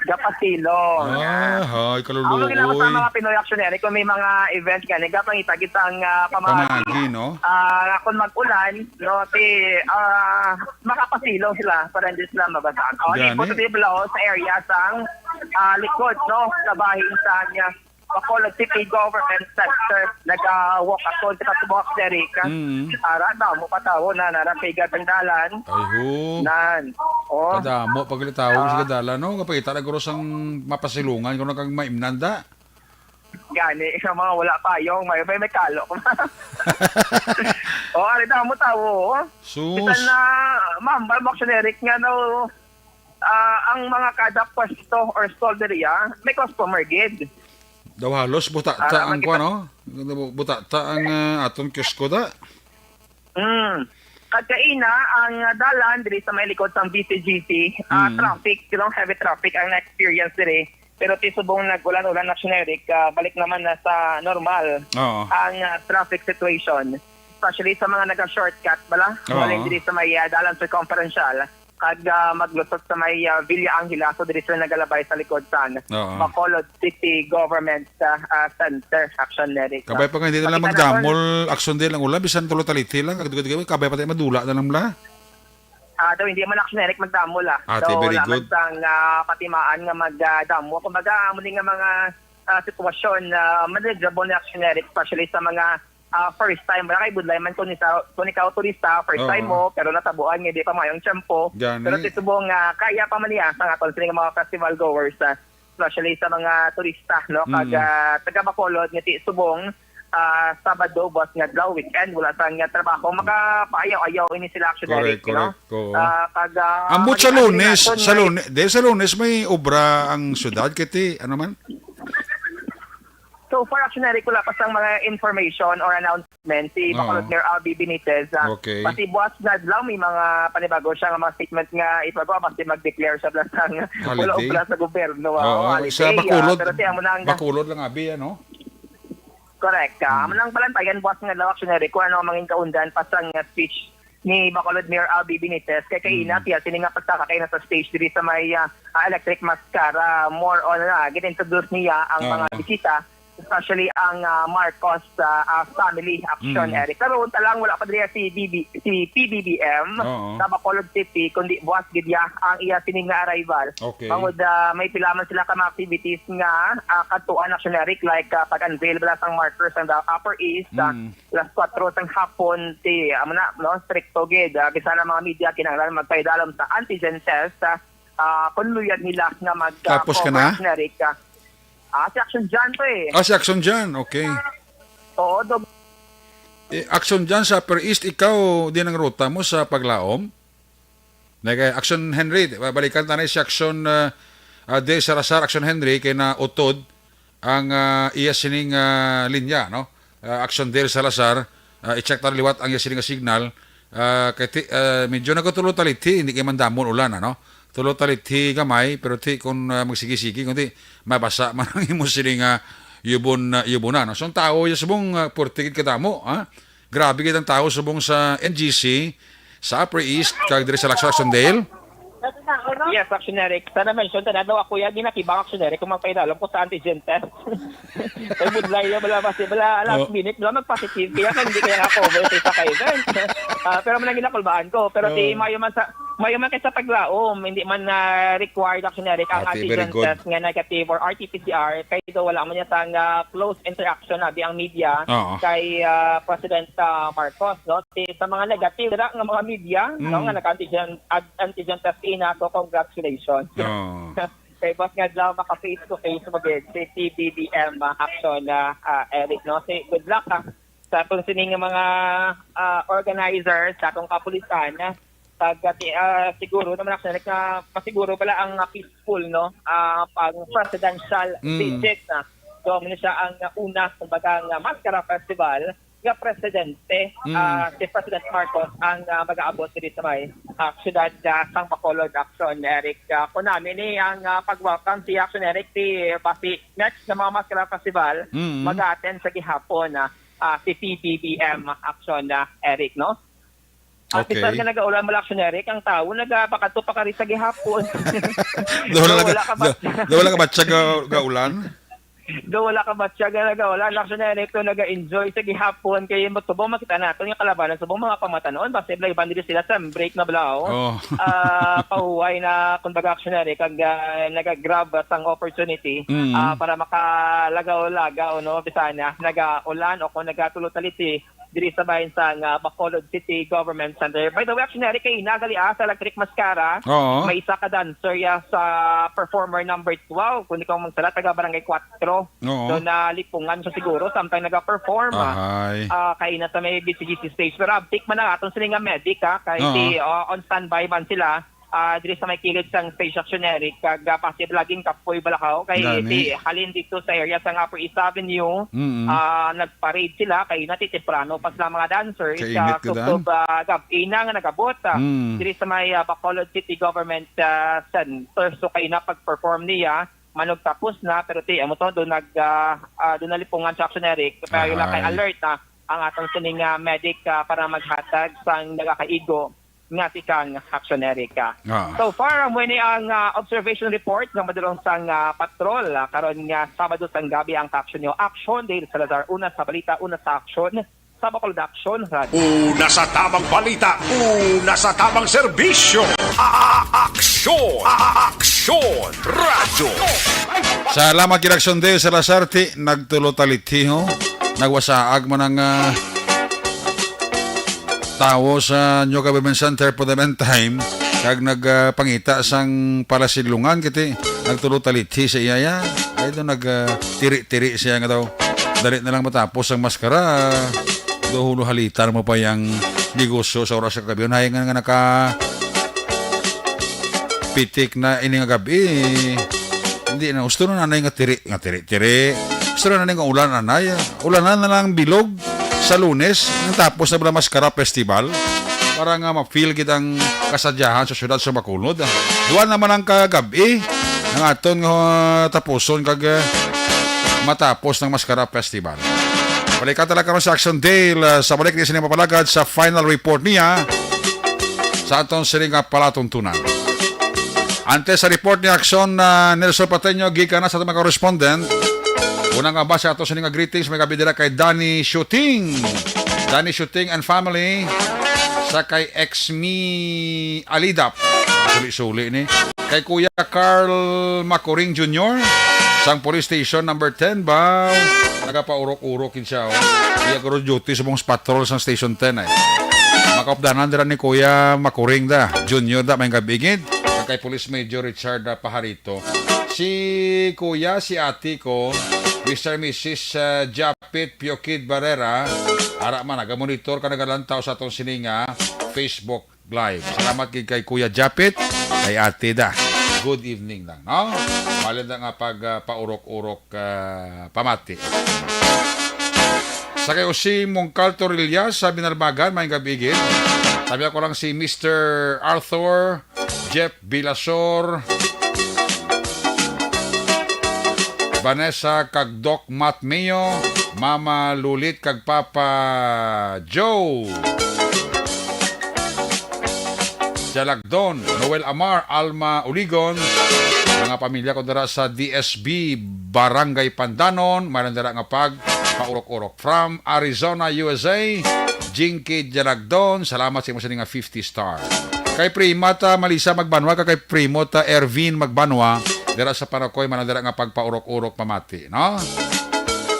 Gapasilong. Ah, hay, kaluluoy. Ang mga ginagawa sa mga Pinoy Action Eric, kung may mga event gani, gapangita gid ang, ah, pamagi. Pamagi, no? Ah, kung mag-ulan, no, ti, ah, makapasilong sila para hindi sila mabasa. O, di Gani. posible, oh, sa area sang, ah, likod, no, sa bahin sa, ah, Bacolod City Government Center. Naga-walk ako sa Catwalk, Eric. Mm. Ara, damo pa tawo na narapigat ang dalan. Ay, ho. Nan. Oh. Kadamo, pag tawo Ah. sa dalan, no? Kapakita na guro sang mapasilungan, kung nagkang maimnan da. Gani, sa mga wala payong, may, may, may kalo. Oh, ari, damo tawo, oh. Sus. Bisan na, ma'am, ma'am, Action Eric nga, no, ah, ang mga kada pwesto or stall diriya, may customer gid. Daw halos buta Ara, ta ang makita- kuwan, no? Buta ta ang, ah, atong kiosko da. Mm. Kag kaina, ang, ah, dalan diri sa may likod sang B C G C, ah, Mm. traffic, you know, heavy traffic ang na-experience diri. Pero ti subong nag-ulan-ulan na, Action Eric, ah, balik naman na sa normal Oo. ang, ah, traffic situation. Especially sa mga naga-shortcut, bala? Oo. Galing diri sa may, ah, dalan circumferential. Kag, ah, maglusot sa may, ah, Villa Angela, so diri sila nagalabay sa likod sa, ano, Oo. Bacolod City Government, ah, ah, Center, Action Eric, no? Kabay pa nga, hindi na lang Pakita naton. magdamol, Action Day lang ulan, bisan tulo taliti lang, kag dugay-dugay, kabay pa tayo madula na lang bala. Ah, daw hindi man, Action Eric, magdamol, ah. Ah, So, okay, very wala man good. sang, ah, patimaan nga magdamo. Kumbaga, amo ni nga mga, ah, sitwasyon, ah, manageable ni, Action Eric, especially sa mga, ah, first time. Wala kay budlay man kung isa, kung ikaw turista, first Oo. time mo, pero natabuan nga di pa mayong tiyempo. Gani. Pero ti subong nga kaya pa man niya sa aton sini nga mga festival goers, ah, especially sa mga turista, no? Kag, Mm. ah, taga Bacolod nga ti subong, ah, Sabado, buwas nga adlaw, weekend, wala sang, ah, trabaho, makapaayaw-ayaw ini sila, Action Correct, Eric, you know? correct. Oo. Ah, kag, ah, Ambot sa maliban Lunes, naton sa nga Lunes, di, sa Lunes may obra ang syudad, kay ti, ano man? So far, Action Eric, wala pa sang mga information or announcement si Oo. Bacolod Mayor Albee Benitez. Ah, Okay. Pati buwas nga adlaw, may mga panibago siya nga mga statement nga ipagawa, basta mag-declare siya basta nga wala Holiday? obra sa gobyerno, ah, Oo, holiday, sa ah, Bacolod, pero ti amo na ang Bacolod lang, abi, ano? Correct. Ah, Hmm. amo nang balantayan buwas nga adlaw, Action Eric, kung ano ang mangin kaundan pa sang, ah, speech ni Bacolod Mayor Albee Benitez. Kay kaina, Hmm. tiya, sini nga pagtaka kay nasa stage diri sa may, ah, ah, Electric Mascara. More on, ah, gin-introduce niya ang Oo. mga bisita, especially ang, ah, Marcos, ah, ah, family, Action Mm. Eric. Pero unta lang, wala pa diri si B B, si P B B M Oo. sa Bacolod City, kundi buwas gid ya ang iya sini nga arrival. Okay. Bangod, ah, may pila man sila ka mga activities nga, ah, kadtuan, Action Eric, like, ah, pag-unveil bala sang markers sang Upper East, ah, Mm. alas kuwatro sang hapon, ti, amo na, no, strikto gid. Ah, bisan ang mga media kinahanglan magpaidalom sa antigen test, ah, ah, kung luyag nila nga mag, ah, Tapos ka cover na? Action Eric, ah. Ah, si Action John to eh. Ah, si Action John, okay. Oo, dog- Eh, Action John, sa Upper East, ikaw din ang ruta mo sa paglaom? Nag-, Action Henry, balikan ta na si Action, ah, ah, De Salazar, Action Henry, kay nautod ang, ah, iya sining, ah, linya, no? Ah, Action Del Salazar, ah, i-check ta liwat ang iya sining signal. Ah, kay ti-, ah, medyo nagatulo talithi, hindi kay man damo ang ulan, ano? Tulo talithi gamay, pero ti kung, ah, magsigi-sigi, kundi mabasa man ang imo sining, ah, yubon, ah, yubona, no? So, ang tao, iya subong, ah, purti gid kadamo, ha? Grabe gid ang tao subong sa N G C, sa Upper East, kag diri sa Lacson, Action Del. Yes, Action Eric. Sana mention, tana daw ako yan, ginakibang Action Eric, kung magpaidalom ko sa antigen test. Kay budlay niya, bala, basi, bala, last Oo. minute, bala, mag-positive. Kaya kung hindi kaya nga cover sa isa ka event. Ah, pero man ang ginakulbaan ko. Pero Oo. ti, mayo man sa, Mayo man kay sa paglaom, hindi man na required, Action Eric, ang Ah, ti-, very antigen good. test nga negative or R T P C R, kay do wala man niya sang, ah, close interaction abi ang media Oo. kay, ah, President, ah, Marcos, no? Ti-, sa mga negative, dira nga mga media, no, Mm. nga nag-antigen, ad-, antigen test ina, so congratulations. Oo. Kay bas nga adlaw maka face to face mo gid si P B B M, ah, Action, ah, ah, Eric, no? Si, good luck, ah, sa atong sining nga mga, ah, organizers, sa atong kapulisan, ah, pag, ah, ti-, ah, siguro naman, Action Eric, na masiguro pala ang, ah, peaceful, no? Ah, pang presidential Mm. visit na. So, muna siya ang, ah, una, kumbaga, nga Mascara Festival nga presidente, Mm. ah, si President Marcos ang, ah, mag-aabot diri sa may, ah, siyudad, ah, sang Bacolod, Action Eric. Ah, kung namin ni ang, ah, pag-welcome si Action Eric, si, pa si next na mga Mascara Festival, Mm. mag-attend sa gihapon, ah, ah, si P B B M, Action, ah, Eric, no? Ah, Okay. Pisar nga nagaulan mo, Action Eric, ang tao nagapakadto pa kari sa gihapon. Daw wala So, ka, wala ka ba? daw, daw wala ka ba siya ga-, gaulan? Do wala ka ba siya nga nagaulan? Action Eric, to naga-enjoy sa gihapon kay mo subong makita nato nga kalabanan subong mga pamatanon basta iban diri sila sa break na balaw. Oh. Ah, pahuway na kumbaga, Action Eric, kag, ah, nagagrab sang opportunity, Mm. ah, para makalagaw-lagaw, no, bisan na nagaulan o kung nagatulo taliti diri sa bahin sang, ah, Bacolod City Government Center. By the way, Action Eric, kay nagali, ah, sa Electric Mascara, Oo. may isa ka dancer ya sa performer number twelve, kung di ko magsala, taga Barangay Cuatro. Oo. So, nalipungan siya siguro, samtang nag-perform, ah. Ahay. Ah, kay na sa may B C G C stage. Pero abtik man ang aton sini nga medic, ah, kay Oo. si, ah, on standby man sila, ah, diri sa may kilid sang stage, Action Eric, kag, ah, positive laging kapoy balakaw, kay Gani. si halin dito sa area sang Upper East Avenue, Mm-mm. ah, nagparade sila, kay natitemprano pa sila mga dancers, Kainit ah, ka, Dan. kutob, ah, gab-i na nga nagabot, ah, Mm. diri sa may, ah, Bacolod City Government, ah, Center. So, kay na pag-perform niya, manugtapos na, pero ti, amo to, doon nag, ah, ah, doon nalipungan sa Action Eric. Kaya yun lang kay Ahay. alert na ang atong sining, ah, medic, ah, para maghatag sang nagakaigo nga tikang Action Eric, ah. Ah. So far, amo ini ang, ah, observation report nga madulong sang, ah, patrol, ah, karon nga Sabado sang gabi ang Action Nyo. Action, Dale Salazar, una sa balita, una sa aksyon, sa Bacolod Action Radio. Una sa tamang balita, una sa tamang serbisyo. A-, a-, aksyon, a-, a-, aksyon, radyo. Salamat gid, Action Dale Salazar, ti nagtulo taliti, ho. Nagwasaag man ang, ah, tawo sa New Government Center for the meantime, kag nag, ah, pangita sang palasidlungan, kiti nagtulo taliti sa iya, ya. Ay, ito nag, ah, tiri-tiri siya nga daw. Dali na lang matapos ang maskara. Duhulo halitan mo pa yang negosyo sa oras sa kagabi. Unahay nga, nga naka pitik na ini nga gabi. Hindi na, gusto na nanay nga tiri, nga tiri-tiri. Gusto na nanay nga ulan, anay. Ulanan na lang bilog sa Lunes, ang tapos na pala Mascara Festival. Para nga ma-feel gid ang kasadyahan sa syudad sa Bacolod. Duha naman ang kagabi, ang aton nga tapuson kag, eh, matapos ng Mascara Festival. Balikan talaga karon sa Action Dale, ah, sa balik ni sini mapalagad sa final report niya sa aton sini nga palatuntunan. Antes sa report ni Action, ah, Nelson Pateño, gikan na sa aton mga correspondent. Una nga ba sa aton sini nga greetings, may gabi dira kay Danny Shooting. Danny Shooting and family. Sa kay Exmi Alidap. Suli-suli ni. Kay Kuya Carl Macoring Junior, sang Police Station number ten ba? Nagapaurok-urok yun siya, oh. Iya guro duty sa mong patrol sa Station ten, eh. Makaupdanan dira ni Kuya Macoring da, Junior da, may gabigid. Kay Police Major Richard, ah, Pajarito. Si Kuya, si ate ko, Mister Missus, ah, Japit Piokid Barrera, ara man, nagamonitor ka, nagalantaw sa atong sininga Facebook Live. Salamat gid kay Kuya Japit, kay Ate Da. Good evening lang, no? Malin na nga pag, ah, paurok-urok, ah, pamati. Sa kay Jose Mongcal Torilla sa Binalbagan, may gabi gid. Sabi ako lang si Mister Arthur, Jeff Bilasor, Vanessa kag Doc Matt Mio, Mama Lulit kag Papa Joe. Jalagdon, Noel Amar, Alma Uligon, mga pamilya ko dira sa D S B Barangay Pandanon, mayroon dira nga pag paurok-urok. From Arizona, U S A, Jinky Jalagdon, salamat sa imo sa nga fifty star. Kay Prima ta Malisa Magbanwa, kag kay Primo ta Ervin Magbanwa, dira sa Paracoy, man dira nga pagpaurok-urok pamati, no?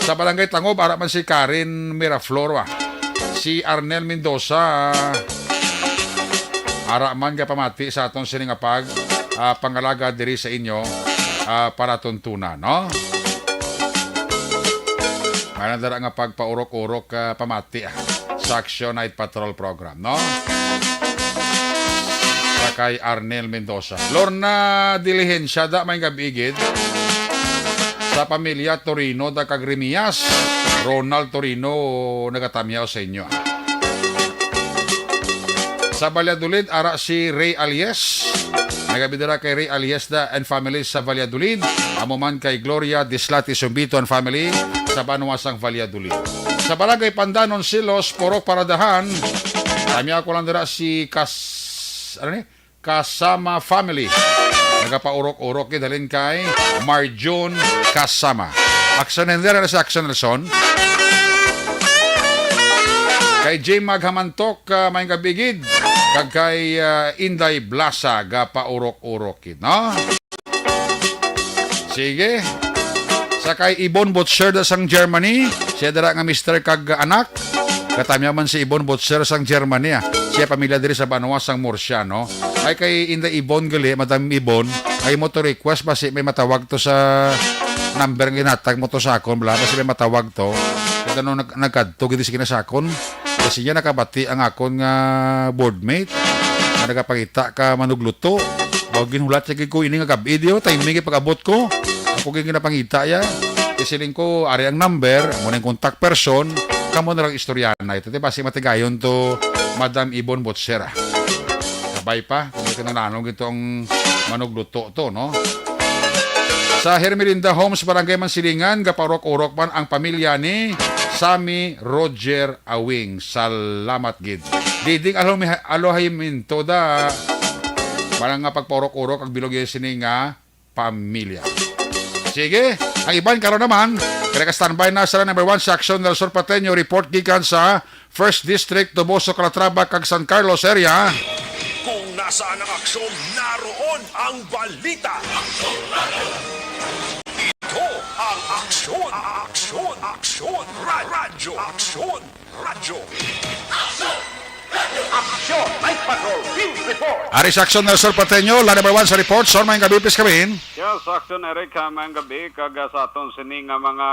Sa Barangay Tangob, ara man si Karen Miraflor, ah. Si Arnel Mendoza, ah, ara man nga pamati sa aton sini nga pag, ah, pangalaga diri sa inyo, ah, palatuntunan, no? May na dira nga pagpaurok-urok, ah, pamati, ah, sa Action Night Patrol Program, no? Sa kay Arnel Mendoza. Lorna Diligencia, da may gab-i gid. Sa pamilya Torino, da kag Remias. Ronald Torino, nagatamyaw sa inyo. Sa Valladolid, ara si Ray Alies. Nagabidara kay Ray Alies da and family sa Valladolid. Amo man kay Gloria Dislati Sumbito and family sa banwa sang Valladolid. Sa Barangay Pandanon, Silos, Purok Paradahan. Tamyaw ko lang dira si Kas-, ano ni? Kasama family. Nagapaurok-urok gid halin kay Marjun Kasama. Action Hender, ano si Action Nelson? Kay J Mag Hamantok, ah, may gab-i gid. Kag kay, ah, Inday Blasa, gapaurok-urok gid, no? Sige. Sa kay Ibon Butcher da sang Germany, siya dira nga mister kag anak. Katamyaw man si Ibon Butcher sang Germany, ah. Siya pamilya diri sa banwa sang Murcia, no? Ay kay Inday Ibon gali, Madam Ibon, ay mo to request basi may matawag to sa number nga ginhatag mo to sa akon, bala, basi may matawag to. Kag ano nag-, nagkadto gid sini sa akon. Kasi niya nakabati ang akon nga boardmate nga nagapangita ka manugluto. Baw ginhulat siya gid ko ini nga gab-i, di, oh, timing gid pag-abot ko. Ako gid ginapangita ya. Isiling ko, ari ang number, amo na yung contact person, kamo na lang istoryahan na ito. Di ba, si matigayon to, Madam Ibon Butcher, ah. Kabay pa, kung may kinahanglan gid to ang manugluto to, no? Sa Hermelinda Homes, Barangay Mansilingan, gapaurok-urok man ang pamilya ni Sammy Roger Awing. Salamat gid. Diding alohi-, alohamiento da. Wala nga pagpaurok-urok ang bilog ya sini nga pamilya. Sige, ang iban karon naman, kaya ka standby na sa number one section, Nelson Pateño, report gikan sa First District, Toboso, Calatrava, kag San Carlos area. Kung nasaan ang aksyon, naroon ang balita. Ito ang Aksyon, Aksyon, Aksyon, Ra-, Radyo, Aksyon, Radyo. Aksyon, Night Patrol, Field Report. Ari sa Aksyon, Nelson Pateño, line number one sa report. Son, may gabi, please, kami. Yes, Aksyon, Eric, ha, may gabi, kag, ah, sa aton sini nga mga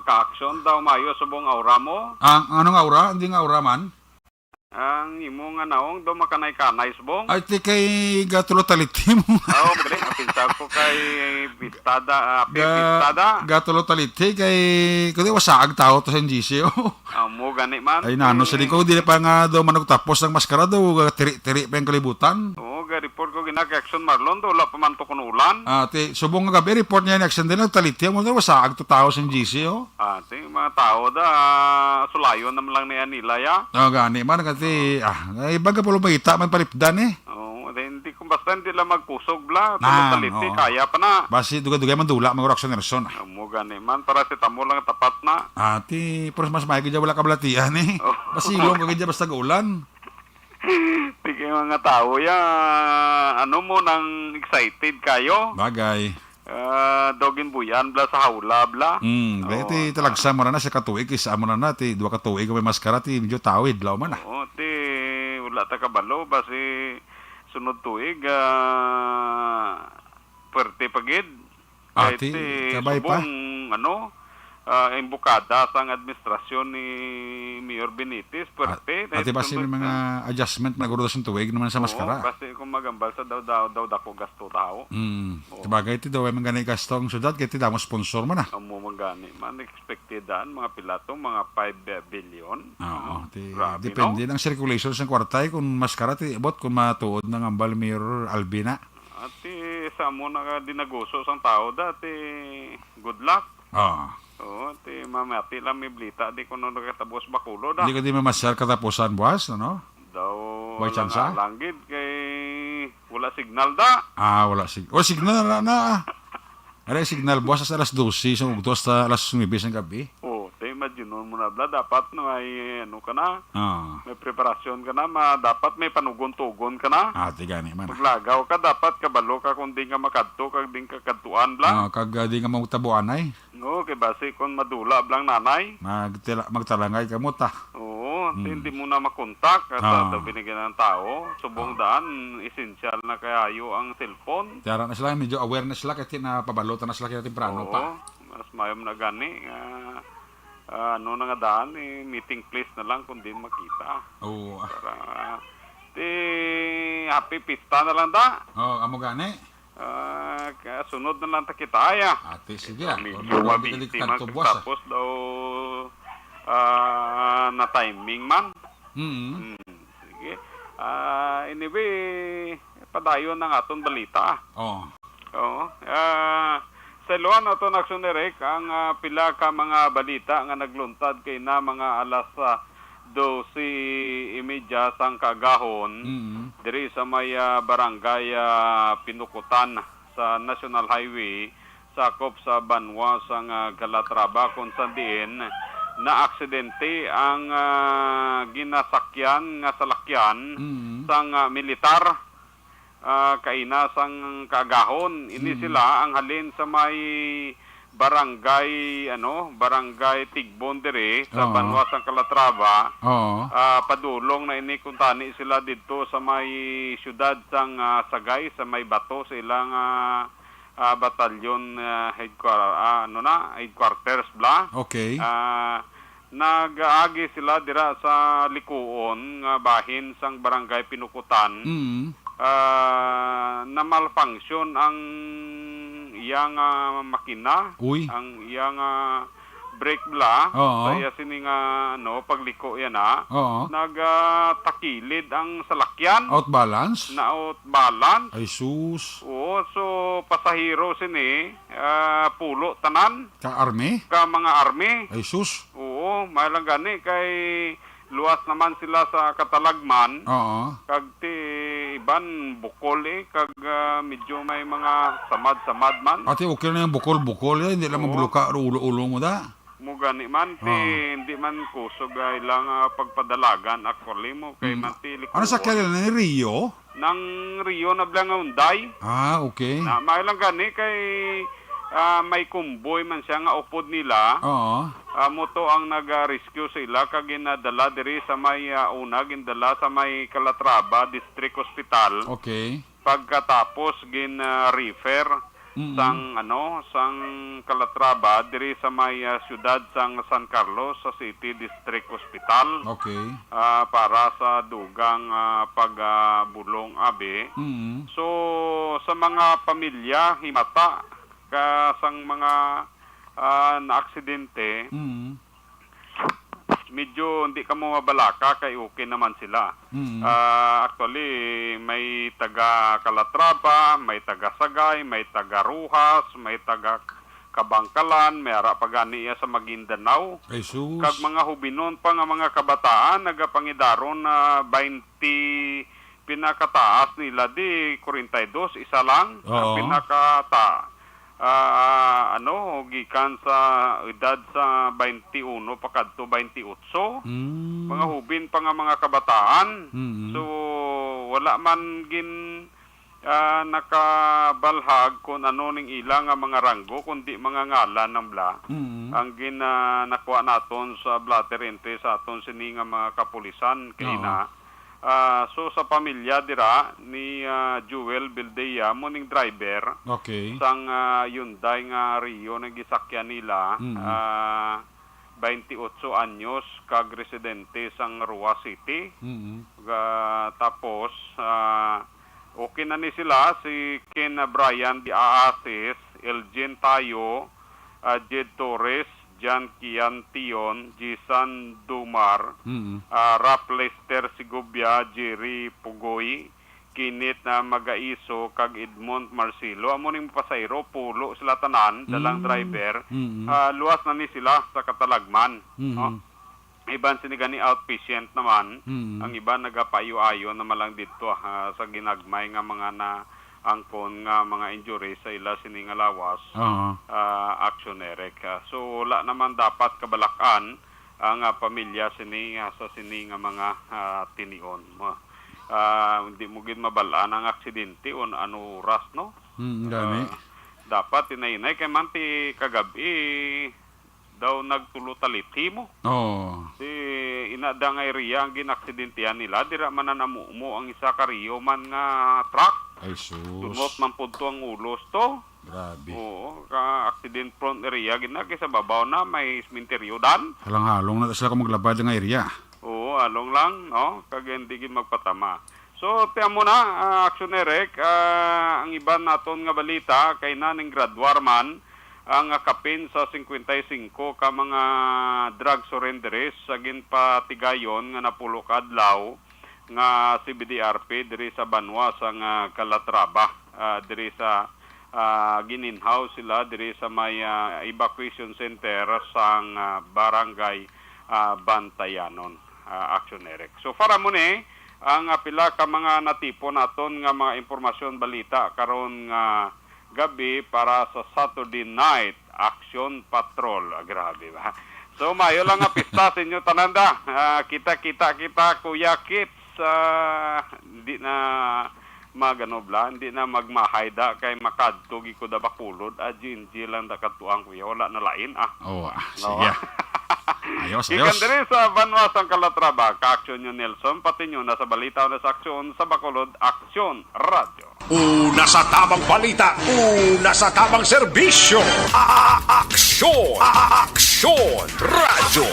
ka-aksyon daw, maayo subong aura mo. Ang anong aura? Hindi nga aura man. Ang imo nga naong do makanay-kanay subong. Ay, ti kay gatulo taliti mo. Oo, pre, apinsa ko kay pistada, ah, pi-, Ga-, pistada. Gatulo taliti kay, kundi wasaag tao to sa N G C, oh. Amo gani man. Ay, nano, Eh, sa di ko, di pa nga daw manugtapos ang maskara daw, tiri-tiri pa yung kalibutan. Oo, ga-report ko gina kay Action Marlon, daw wala pa man to kuno ulan. Ah, ti, subong nga gabi, report niya ni Action din, nagtaliti mo daw, wasaag to tao sa N G C, oh. Ah, ti, mga tao da, ah, sulayon naman lang ni Anila, ya. Oh, gani man, kasi, ah, iba ka pulo magita, man palipdan, eh. Oo, di, hindi, kung basta hindi lang magkusog, bla, Nang, tulog taliti, oo. Kaya pa na. Basi, dugay-dugay man dula, mag-oras sa Nelson, ah. Amo gani man, paracetamol lang tapat na. Ah, ti, pero mas maigi dyan, wala kabalatian, eh. Oh. Masilong ka dyan, basta gaulan. Sige, mga tao, ya, ano mo nang excited kayo? Bagay. Ah, daw ginbuyan, bla, sa hawla, bla. Hmm, Oo, kaya ti ah. Talagsa mo na na, sa katuig, isa mo na na, ti, dua katuig, may maskara, ti, medyo tawid, law man, ah. Oo, ti, wala ta kabalo, basi sunod tuig, ah, pwerte pa gid. Ah, Kay ti, ti, kabay pa. Subong, ano, ah, imbukada sang administrasyon ni Mayor Benitez, Ah, pwerte. ati Dahil ba si tungod may mga sa adjustment na guro sa tuig naman sa Oo, maskara? Basi kung magambal sa daw, daw, daw, dako gasto tao. Mm. Oo. Sabagay, ti daw, may mga gasto ang syudad, kaya ti damo sponsor man, ah. Amo man gani man, expected daan, mga pilato, mga five billion. Oo, Mm, ti, grabe, depende no? Ang circulation sa kwartay, kung maskara, ti, abot, kung matuod ng ambal Mayor Albina. Ati, sa amo na dinaguso sang tao dati, good luck. Ah. Oo, ti mamati lang may blita, di ko no nagkatapos bakulo da. Di ka di mamasyal katapusan buwas, ano? Daw, May tsansa? Lang gid kay wala signal da. Ah, wala sig-, oh, signal na na. Are signal buwas sa alas dose sa ugto hasta alas nuebe sa gabi. Oh, ti June mo na bla, dapat na may, ano ka na, Ah. may preparasyon ka na, ma-, dapat may panugon-tugon ka na. Ah, ti gani man. Maglagaw ka, dapat kabalo ka kung di ka makadto, kag di ka kadtuan bla. Ah, kag, ah, di ka magtabuanay. No, kay basi kung madula blang nanay. Magtila-, magtalangay ka mo ta. Oo, Hmm. hindi mo na makontak. At Ah. sa binigyan ng tao, subong Ah. daan, esensyal na kayo ang cellphone. Tiyara na sila, medyo aware na sila kasi napabalo ta na sila kaya temprano Oo, pa. Mas mayo na gani nga, ah, ano na nga daan, eh, meeting place na lang kung di makita. Oo. Para, ti, happy pista na lang da. Oh, amo gani. Ah, kasunod na lang ta kita, ay, ah. Ate, sige, ah. Medyo Kung mabiti magkakaligtad man, to buwas, ah. Tapos daw, ah, na timing man. Mm. Mm, sige. Ah, anyway, padayon ang aton balita. Oo. Oo. Ah, sa iluhan naton, Action Eric, ang, ah, pila ka mga balita nga nagluntad kay na mga alas, ah, dose y media sang kaagahon, Mm. diri sa may, ah, barangay, ah, Pinukutan sa National Highway, sakop sa banwa sang, ah, Calatrava, kung san diin naaksidente ang, ah, ginasakyan nga salakyan Mm. sang, ah, militar, ah, kaina sang kaagahon. Ini Mm. sila ang halin sa may barangay, ano, Barangay Tigbon diri sa Oo. banwa sang Calatrava. Oo. Ah, padulong na ini kung tani sila didto sa may siyudad sang, ah, Sagay, sa may bato sa ilang, ah, ah, batalyon, ah, headquar-, ah, ano na, headquarters bla. Okay. Ah, nag-agi sila dira sa likuon nga bahin sang Barangay Pinukutan. Mm. Ah, na-malfunction ang iyang, ah, makina, Uy. ang iyang, ah, brake bla. Oo. Sa iya sini nga, ano, pagliko yan, ha. Oo. Nag, ah, takilid ang salakyan. Out balance? Na out balance. Ay, sus. Oo, so pasahero sini, ah, pulo tanan. Ka army? Ka mga army. Ay, sus. Oo, may lang gani kay luwas naman sila sa katalagman. Oo. Kag ti iban bukol, eh, kag, ah, medyo may mga samad-samad man. Ate, okay na yung bukol-bukol, eh. Hindi lang Oo. mabuluka, ulo-ulo mo da. Mo gani man, ti Oo. hindi man kusog, ah, ilang, ah, pagpadalagan, actually, mo kay Mm. man ti Ano sa likuon. Kailan ni Rio? Nang Rio na bala nga Hyundai. Ah, okay. Na, may lang gani kay, ah, may convoy man siya nga upod nila. Oo. Ah, mo to ang nag-rescue sa ila kag ginadala diri sa may, ah, una, gindala sa may Calatrava District Hospital. Okay. Pagkatapos gin, ah, refer Mm. sang, ano, sang Calatrava diri sa may, ah, siyudad sang San Carlos sa City District Hospital. Okay. Ah, para sa dugang, ah, pagabulong abi. Mm. So, sa mga pamilya, himata ka sang mga, ah, naaksidente, Mm. medyo hindi ka mo mabalaka kay okay naman sila. Mm. Ah, actually, may taga Calatrava, may taga Sagay, may taga Roxas, may taga Kabangkalan, may ara pa gani iya sa Maguindanao. Ay, sus. Kag mga hubinon pa nga mga kabataan, nagapangidaron na twenty pinakataas nila di forty-two, isa lang ang Oo. pinakata-, ah, ano, gikan sa edad sa twenty-one pa kadto twenty-eight. Mm. Mga hubin pa nga mga kabataan. Mm. So, wala man gin, ah, nakabalhag kung ano ning ila nga mga ranggo, kundi mga ngalan ng bla. Mm. Ang gin, ah, nakuha naton sa blotter entry sa aton sini nga mga kapulisan kay Oo. na Ah, so, sa pamilya dira ni, ah, Joel Bildea, mo ning driver Okay. sang, ah, Hyundai nga Rio nga gisakyan nila, Mm. ah, twenty-eight anyos, kag residente sang Roxas City. Mm. Ga-, tapos, ah, okay na ni sila, si Ken Brian de Aasis, Elgin Tayo, ah, Jed Torres, John Kian Tion, Jisan Dumar, Mm. ah, Rap Lester Segovia, Jerry Pugoy, Kenneth na Magaiso, kag Edmond Marcelo. Amo ning pasahero, pulo sila tanan, dalang Mm. driver. Mm. Ah, luwas na ni sila sa katalagman, Mm. no? Iban sini gani outpatient naman, Mm. ang iban nagapaayo-ayo naman lang didto, ah, sa ginagmay nga mga na, angkon nga mga injury sa ila sini nga lawas, Oo. ah, Action Eric. Ah, so, wala naman dapat kabalak-an ang, ah, pamilya sini, ah, sa sini nga mga, ah, tinion. Ma-, ah, hindi mo gid mabal-an ang aksidente on ano oras, no? Mm, gani. Ah, dapat hinay-hinay kay man ti kagab-i daw nagtulo talithi mo. Oo. Si ina da nga area ang ginaaksidentihan nila, dira man na namumo ang isa ka Rio man nga truck. Ay, sus. Tunot man pudto ang ulos to. Grabe. Oo, ka accident prone area gid na, kay sa babaw na may sementeryo dan. Halang-halong na sila kung maglabad nga area. Oo, halong lang, no? Kag hindi gid magpatama. So, tiyan mo na, ah, Action Eric, ah, ang iban naton nga balita kay na ning graduar man ang, ah, kapin sa singkwenta y singko ka mga drug surrenderies sa ginpatigayon nga napulo ka adlaw nga C B D R P diri sa banwa sang, ah, Calatrava, ah, diri sa, ah, gininhaw sila diri sa may, ah, evacuation center sang, ah, barangay, ah, Bantayanon, ah, Action Eric. So, para mo ni ang, ah, pila ka mga natipon naton nga mga impormasyon, balita karon nga gabi para sa Saturday Night Action Patrol. Ah, grabe ba? So, maayo lang nga pista sa inyo tanan da. Ah, kita-kita kita, Kuya Kits. Ah, di na magano bla, hindi na magmahay da kay makadto gid ko da Bacolod. Ah, G N G lang da kadtuan, kuya. Wala na lain, ah. Oh, ah, No? sige. Ayos, Gikan ayos. diri sa banwa sang Calatrava, ka-aksyon nyo Nelson, pati nyo na sa balita o na sa aksyon sa Bacolod, Aksyon Radyo. Una sa tamang balita, una sa tamang serbisyo. A-, a-, aksyon, a-, a-, aksyon, radyo.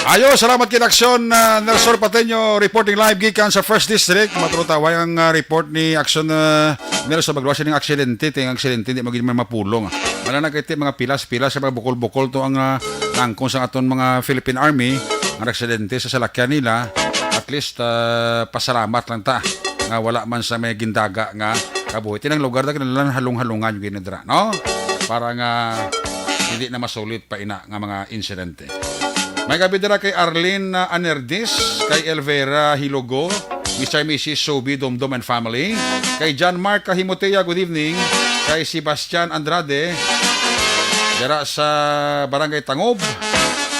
Ayo, salamat kay Aksyon, ah, Nelson Pateño, reporting live gikan sa First District. Matutaway ang, ah, report ni Aksyon, ah, Nelson. Magluwas ning aksidente, ting aksidente, di mo gid man mapulong. Wala na kay ti mga pilas-pilas sa mga bukol-bukol to ang, ah, nangkon sa aton mga Philippine Army, ang aksidente sa salakyan nila. At least, ah, pasalamat lang ta nga wala man sa may gindaga nga kabuhi. Tinang lugar na kinahanglan halong-halongan yung ginadra, no? Para nga hindi na masulit pa ina nga mga insidente. May gabi dira kay Arlene, ah, Anerdis, kay Elvera Hilogo, Mister and Missus Sobi Domdom and family, kay John Mark Kahimotea, good evening, kay Sebastian Andrade, dira sa Barangay Tangob,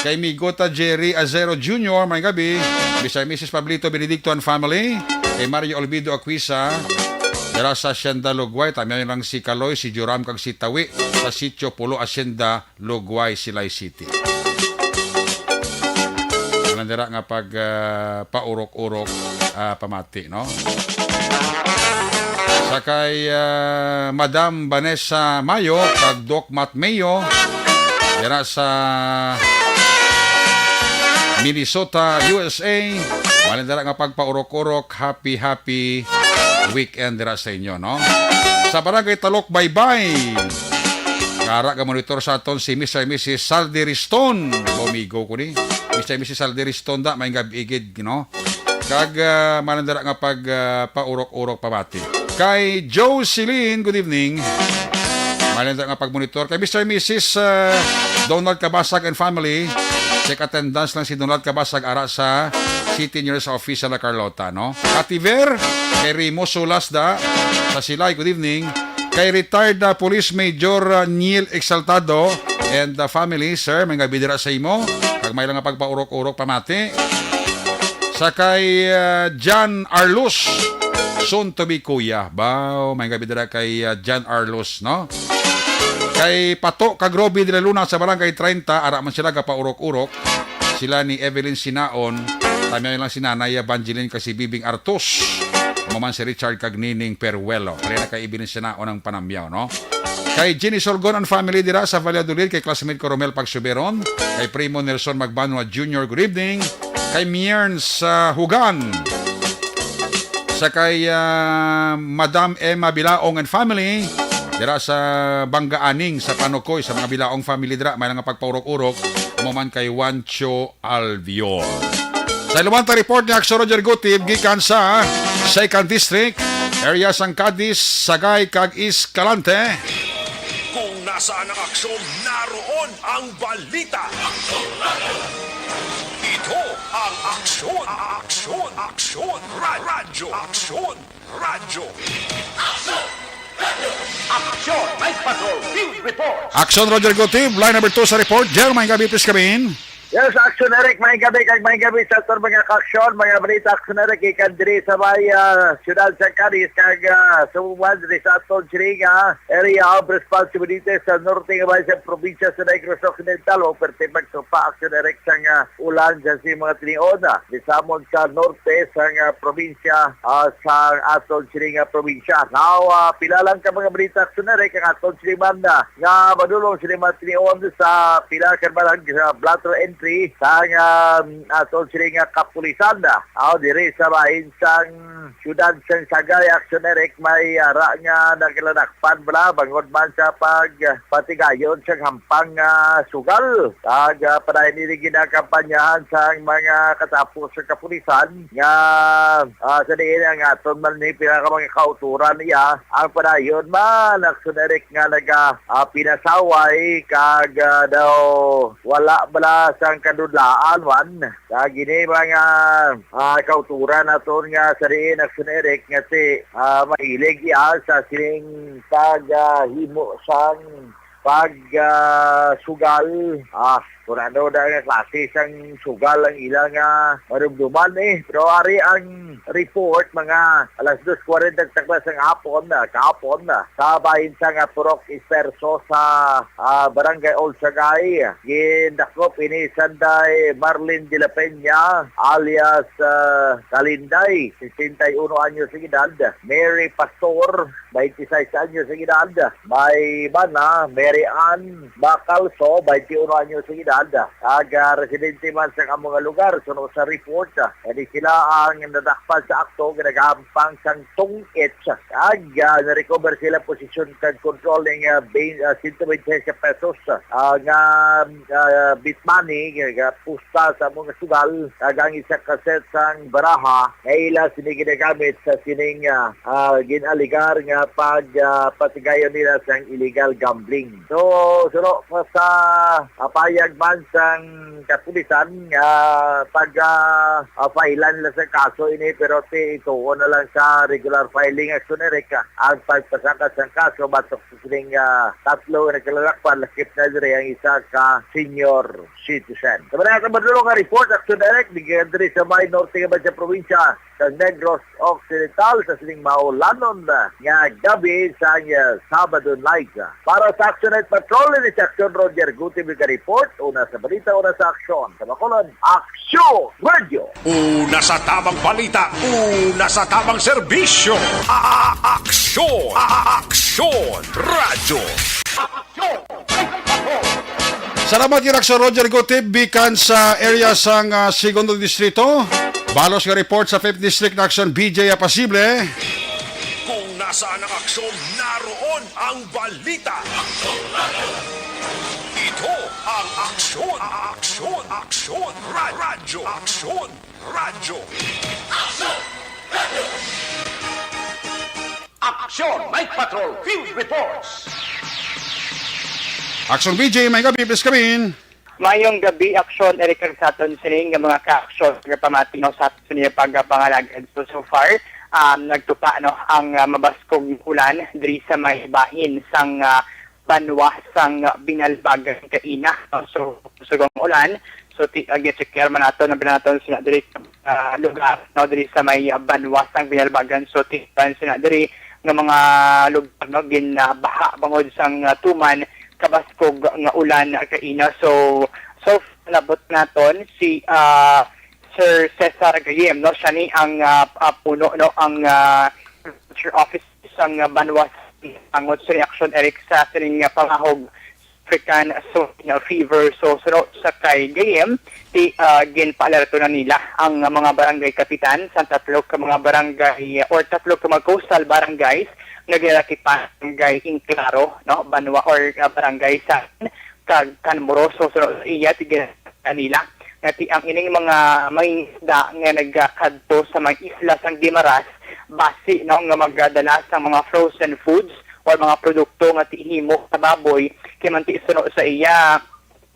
kay Migota Jerry Azero Junior, may gabi, Mister and Missus Pablito Benedicto and family, kay Mario Olvido Aquisa, dira sa Hacienda Lugway, tamyan lang si Kaloy, si Joram, kag si Tawi, sa Sitio Pulo, Hacienda Lugway, Silay City. Ang dira nga pag, ah, paurok-urok, ah, pamati, no? Sa kay, ah, Madam Vanessa Mayo kag Doc Matt Mayo, dira sa Minnesota, U S A. Malin dira nga pagpaurok-urok, happy, happy weekend dira sa inyo, no? Sa Barangay Talok Baybay, Kara ka monitor sa aton si Mister and Missus Saldi Riston. Bomigo ko ni. Mister and Missus Saldi Riston da, may gab-i gid, no? Kag, ah, manandara nga pag, ah, paurok-urok pamati. Kay Joe Celine, good evening. Manandara nga pagmonitor. Kay Mister and Missus, ah, Donald Cabasag and family. Check attendance lang si Donald Cabasag ara sa City Nurse Office sa La Carlota, no? Kativer, kay Remo Sulas da, sa Silay, good evening. Kay retired na Police Major, uh, Neil Exaltado and the family, sir, may nga bidira sa imo. Kag may lang nga pagpaurok-urok pamati. Sa kay, uh, John Arlus, soon to be kuya. Baw, may nga bidira kay, uh, John Arlus, no? Kay Pato kag Robbie de la Luna sa Barangay treinta, ara man sila gapaurok-urok. Sila ni Evelyn Sinaon, tamyaw lang si Nanay Evangeline kag si Bibing Artos. Amo man si Richard kag Nining Peruelo. Pareha na kay Evelyn Sinaon ang panamyaw, no? Kay Jenny Sorgon and family dira sa Valladolid, kay classmate ko Romel Pagsuberon, kay Primo Nelson Magbanwa Junior, good evening. Kay Mierns, ah, Hugan, sa kay, ah, Madam Emma Bilaong and family, dira sa Bangga Aning, sa Panukoy, sa mga Bilaong family dira, may nga pagpaurok-urok, amo man kay Juancho Albion. Sa iluwang ta report ni Aksyon Roger Gutib, gikan sa Second District, area sang Cadiz, Sagay, kag Escalante. Kung nasaan ang aksyon, naroon ang balita. Ito ang Aksyon, Aksyon, Aksyon, Ra-, Radyo Aksyon. Radyo. Action! Night Patrol Field Report! Action, Roger Gutib. Line number two sa report. Jer, may gabi, please come in. Yes, Action Eric, may gabi kag may gabi sa aton mga ka-action, mga balita Action Eric, ikan diri sa may ah, siyudad sa Cadiz kag ah, sa Bubuan diri sa aton siring nga area of responsibility sa norte nga bahin sa probinsya sa Negros Occidental. O perti magtupa Action Eric sang ah, ulan sa sing mga tinion. Di samon sa norte sang ah, probinsya ah, sa aton sini nga probinsya. Now, ah, pila lang ka mga balita sa narek ang aton sini banda nga madulong sini matinion sa pila ka balag sa lateral entry sang ah, aton sini nga kapulisan. Aw, diri sa bahin sang siyudad sang Sagay, Action Eric, may ara nga nagladakpan bala bangod man sa pagpatigayon sang hampang nga sugal. Kag ah, padayon ini ginakampanyahan sang mga katapo sa kapulisan nga ah, sa diin ang aton man ni pila ka mga kauturan iya ang padayon man Action Eric nga naga ah, pinasaway kag ah, daw wala bala sang kadudlaan man. Kag ini mga ah, kauturan naton nga sa diin Action Eric nga si ah, mahilig iya sa sining pag ah, himo sang pag ah, sugal. Ah, kung ano na nga klase sang sugal ang ila nga marumduman eh. Pero ari ang report, mga alas dos kwarenta taklas sang hapon na, kahapon na, sa bahin sa nga Purok Esperso sa ah, Barangay Old Sagay. Gindakop ini sanday Marlin de la Peña alias ah, Kalinday, sesenta y uno anyos ang edad, Mary Pastor, twenty-six anyos ang edad, may bana, Mary Ann Bacalso, twenty-uno anyos ang edad, ag ah, residente man sa amo nga lugar. Suno sa report, ah, kani sila ang nadakpan sa akto nga nagahampang sang tungit, ag ah, na-recover sila posisyon kag control ning ah, bin- ah, sento twenty pesos ah, nga ah, bit money nga, nga pusta sa amo nga sugal, kag ang isa ka set sang baraha nga ila sini ginagamit sa sining ah, ah, ginaligar nga pag ah, patigayon nila sang illegal gambling. So, suno pa sa ah, payag man sang kapulisan nga pag ah, ah, file-an nila sa kaso ini, pero ti ituon na lang sa regular filing Action Eric ang pagpasaka sang kaso batok sa sining ah, tatlo nga nagkalalakpan, lakip na diri ang isa ka senior citizen. Sa mga madulong nga report, Action Eric, di diri sa may norte nga sa probinsya sa Negros Occidental sa sining maulanon nga gabi sa Sabado night. Para sa Action Night Patrol, ini si Action Roger Guti, may report, una sa balita, una sa aksyon. Sa Bacolod, Aksyon Radio. Una sa tamang balita, una sa tamang serbisyo. A- a- Aksyon, A- a- Aksyon Radio. Salamat kay Aksyon Roger Gutib, bikan sa area sang ah, Segundo Distrito. Balos nga report sa Fifth District na Aksyon, B J Apasible. Kung nasaan ang aksyon, naroon ang balita. Ito ang Aksyon, Aksyon, Aksyon, Ra- Radyo, Aksyon, Radyo. Aksyon Night Patrol Field Reports. Aksyon B J, may gabi, please come in. Mayong gabi, Aksyon Eric, kag sa aton sining nga mga ka-aksyon nga pamati, no, sa aton sining pagpangalagad. So, so far, um, nagtupa, no, ang ah, mabaskog ulan diri sa may bahin sang ah, banwa sang Binalbagan kaina, no? So, kusog ang ulan. So, ti, uh, gi-check man nato, nabila nato sina diri ah, lugar, no, diri sa may ah, banwa sang Binalbagan. So, ti, sina diri nga mga lugar, no, ginabaha bangod sang ah, tuman kabaskog nga ulan kaina. So, so far, nabot naton si ah, Sir Cesar Gayem, no, siya ni ang ah, ah, puno, no, ang ah, Culture Office sang ah, banwa, angot sa reaksyon, Eric, sa sining ah, pangahog African Swine Fever. So, suno sa kay Gayem, ti ah, ginpaalerto na nila ang ah, mga barangay kapitan sa tatlo ka mga barangay or tatlo ka mga coastal barangays nga ginalakipan, Barangay Inclaro, no, banwa, or ah, barangay sa kag Canmoroso. Suno sa iya, ti gin- kanila nga ti ang ining mga mangingisda nga nagakadto sa mga isla sang Guimaras, basi, no, nga magdala sa mga frozen foods or mga produkto nga ti himo sa baboy, kay man ti suno sa iya,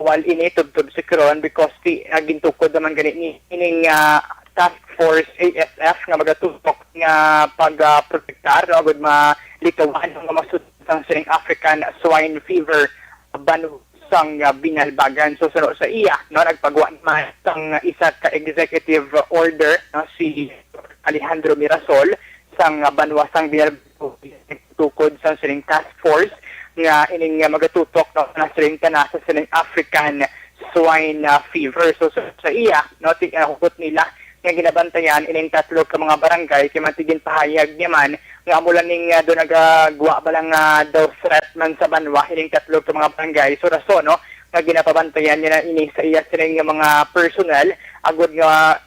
wal ini tubtob sa karon because ti ah, gintukod naman gani ni ining ah, task Force, A S F, nga magatutok nga pagprotektar, no, agud malikawan ang mga masunod sang sining African Swine Fever banwa sang, ah, Binalbagan. So, suno sa iya, no, nagpagwa naman sang isa ka executive order, no, si Alejandro Mirasol sang, ah, banwa sang Binalbagan tukod sa sining task force nga ining, ah, magatutok, no, na sining kana sa sining African Swine, ah, Fever. So, sa, sa iya, no, ti-, ah, hugot nila nga ginabantayan ining tatlo ka mga barangay, kay man ti ginpahayag niya man nga amo lang ning, ah, do nagagwa ba lang nga daw threat man sa banwa ining tatlo ka mga barangay. So, rason, no, nga ginapabantayan niya na ini sa iya sining nga mga personnel agud nga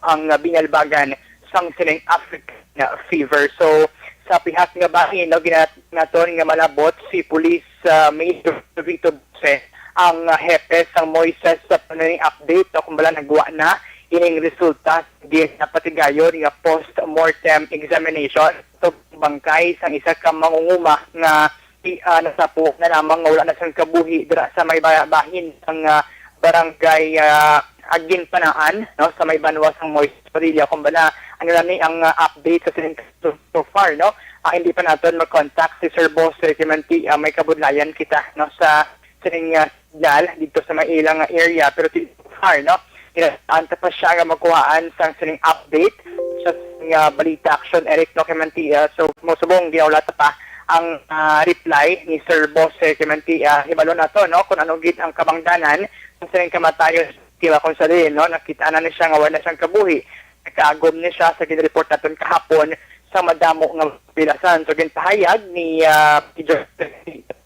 ang, ah, Binalbagan sang sining African Fever. So, sa pihak nga bahin, no, gina-, naton nga malabot si Police, ah, Major Vito Bose, ang, ah, hepe sang Moises sa panani update, no, kung bala nagwa na ining resulta sa ginapatigayon nga post-mortem examination sa bangkay sang isa ka mangunguma nga i-, ah, nasapo na lamang nga wala na sang kabuhi dira sa may ba-, bahin sang, ah, barangay, ah, Aginpanaan, no, sa may banwa sang Moises Padilla. Kung bala, ano lang ni ang, ah, update sa sining so, so far, no? Ah, hindi pa naton ma-contact si Sir Boss Ricky Manti, ah, may kabudlayan kita, no, sa sining, ah, signal dito sa may ilang, ah, area, pero ti-, so far, no? Kinahanglan pa siya nga makuhaan sang sining update sa sining, ah, balita action, Eric, no, kay Manti, ah, so, mo subong ginawlata pa ang, ah, reply ni Sir Boss Ricky Manti, ah, hibalo nato, no, kung ano gid ang kabangdanan sa sining kamatayon, di ba, kung sa diin, no, nakita na ni siya nga wala na siyang kabuhi. Nagkaagom ni siya sa ginreport naton kahapon sa madamo nga pilasan. So, ginpahayag ni, ah, Major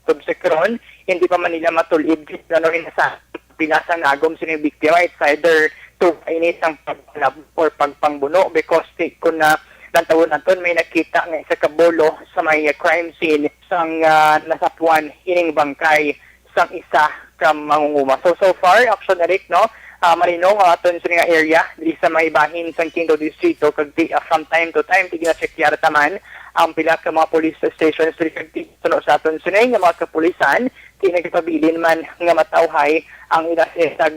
Tubsecron, hindi pa man nila matulid kung ano rin sa pilasan nga agom sining biktima. It's either to ini sang pagpalab or pagpangbuno because ti-, kung na lantawon naton may nakita nga isa ka bolo sa may crime scene sang, ah, nasapuan ining bangkay sang isa ka mangunguma. So, so far, Action Eric, no, ah, malinaw ang aton sa nga area diri sa may bahin sang Quinto Distrito, kag di, ah, from time to time, tigna-check yara taman ang pila ka mga police stations diri, kag di, suno sa aton sini nga mga kapulisan, di nagpabilin man nga matawhay ang ila sa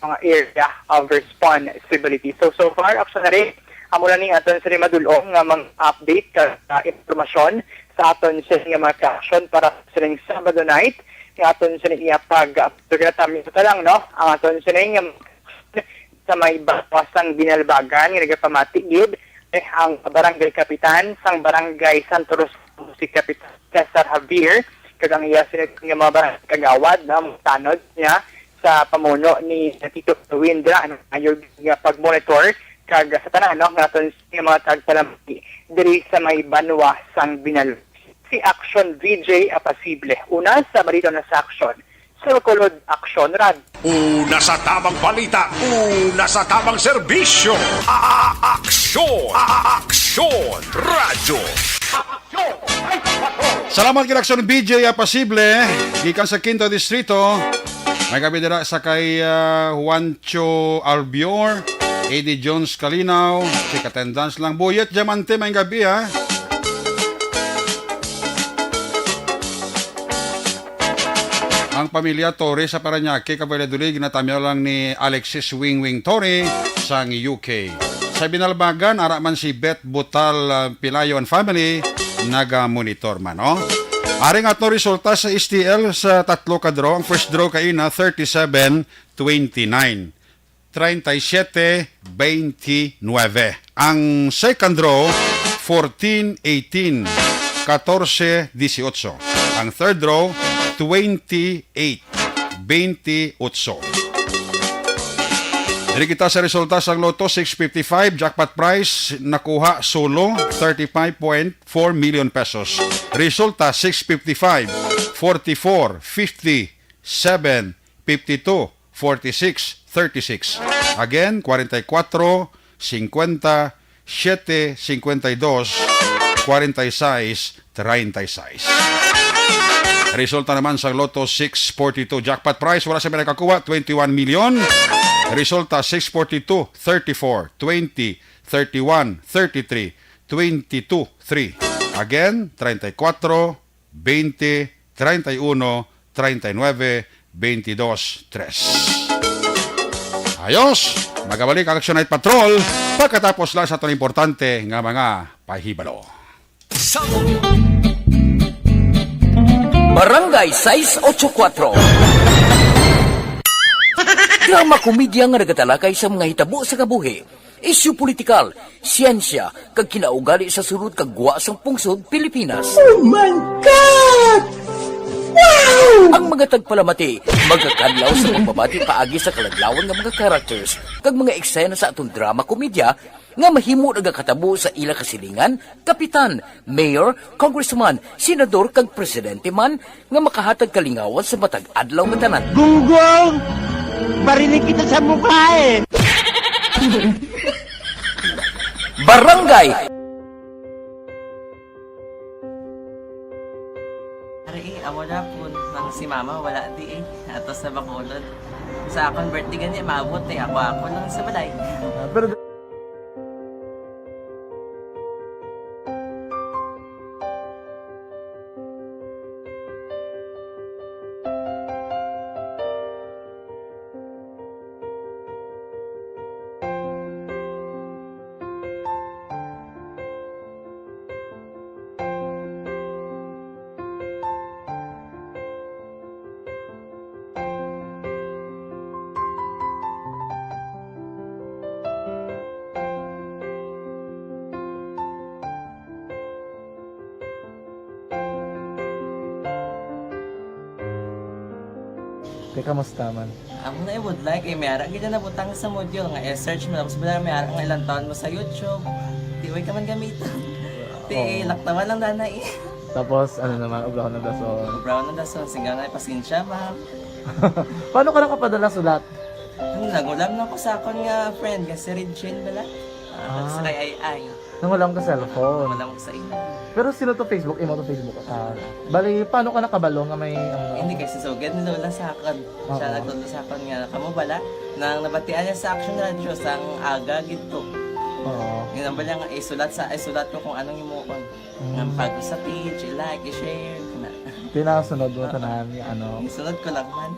mga area of responsibility. So, so far, Action Eric, amo lang ning aton sini madulong nga mga update kag, ah, impormasyon sa aton sini nga mga ka-action para sa sining Sabado night nga aton sini iya pag, ah, pagkatami sa talang, no? Ang aton sini nga sa may bawas sang Binalbagan nga nagapamati gid, eh, ang barangay kapitan sang barangay Santo Rosario, si Kapitan Cesar Javier, kag ang iya sini nga mga barangay kagawad, no, tanod niya sa pamuno ni Tito Windra, ang mayor nga pag-monitor kag sa tanan, no, nga aton nga mga tagpalamati diri sa may banwa sang Binal. Si Action V J Apasible. Una sa balita na sa Action. Sa Bacolod, Action Rad. Una sa tamang balita, una sa tamang serbisyo. A-, a-, aksyon, a-, a-, aksyon, radyo. Salamat kay Action V J Apasible, gikan sa Quinto Distrito. May gabi dira sa kay, ah, Juancho Albior, Eddie Jones Kalinaw, si Katendans lang. Buyet Diamante, may gabi, ha. Ang pamilya Torre sa Parañaque, Cabrera Dulig, natamyaw lang ni Alexis Wingwing Torre sang U K. Sa Binalbagan, ara man si Beth Butal, ah, Pilayo and family, naga-monitor man, no? Ari nga ato resulta sa S T L sa tatlo ka draw. Ang first draw kaina, thirty-seven twenty-nine. Treinta y siete veintinueve. Ang second draw, fourteen eighteen, catorce dieciocho. Ang third draw, twenty-eight veintiocho. Diri kita sa resulta sang Lotto six fifty-five, jackpot prize nakuha solo thirty-five point four million pesos. Resulta six fifty-five, forty-four, fifty, seven, fifty-two, forty-six, thirty-six. Again, forty-four, fifty-seven, fifty-two, forty-six, thirty-six. Resulta naman sa Lotto six forty-two jackpot prize, wala sa may nakakuha, twenty-one million. Resulta six forty-two, thirty-four, twenty, thirty-one, thirty-three, twenty-two, three. Again, treinta y cuatro, veinte, treinta y uno, treinta y nueve, veintidós, tres. Ayos, magabalik ang Action Night Patrol pagkatapos lang sa aton importante nga mga pahibalo. Sa Barangay sais ocho kuatro. Drama komedya nga nagatalakay sa mga hitabo sa kabuhi, isyu politikal, siyensya, kag kinaugali sa sulod kag gwa sang pungsod Pilipinas. Oh my God! Wow! Ang mga tagpalamati magakadlaw sa pagbabati paagi sa kaladlawan nga mga characters kag mga eksena sa aton drama komedya nga mahimo nagakatabo sa ila kasilingan, kapitan, mayor, congressman, senador, kag presidente man nga makahatag kalingawan sa matag adlaw nga tanan. Gunggong! Barinig kita sa mukha eh! Barangay! Ari, eh, amo na po. Nang si mama, wala di eh. Ato sa Bacolod. Sa akon birthday gani, maabot eh. Ako, ako lang sa balay. Ah, pero Te, kamusta man? Amo na, I would like, eh, may ara gid na nabutang sa module nga i-search mo, tapos bala may ara nga ilang taon mo sa YouTube. Di, way ka man gamiton. Ti, Oo. Laktawan lang dana eh. Tapos, ano naman, ubraw na dason. Ubraw na dason, singgaw na, pasensya, ma'am. Paano ka nakapadala sulat? Ano, naghulam na ko sa akon nga friend, nga si Regine bala. Ah, Ah. Sa kay Ay Ay. Nangulam ka cellphone. Wala mo sa imo. Pero sino to Facebook? Imo to Facebook account. Bali, paano ka nakabalo nga may, ano? Hindi, kay si Sugad ni Lola sa akon. Oo. Siya nagtudlo sa akon nga, kamo bala, nang nabatian niya sa Action Radio, sang aga gid to. Oo. Yun ang bala nga, isulat sa, isulat ko kung anong imuon. Mm. Nga pag sa page, i-like, i-share, na. Tinasunod mo Oo. tanan, ano? Isunod ko lang man.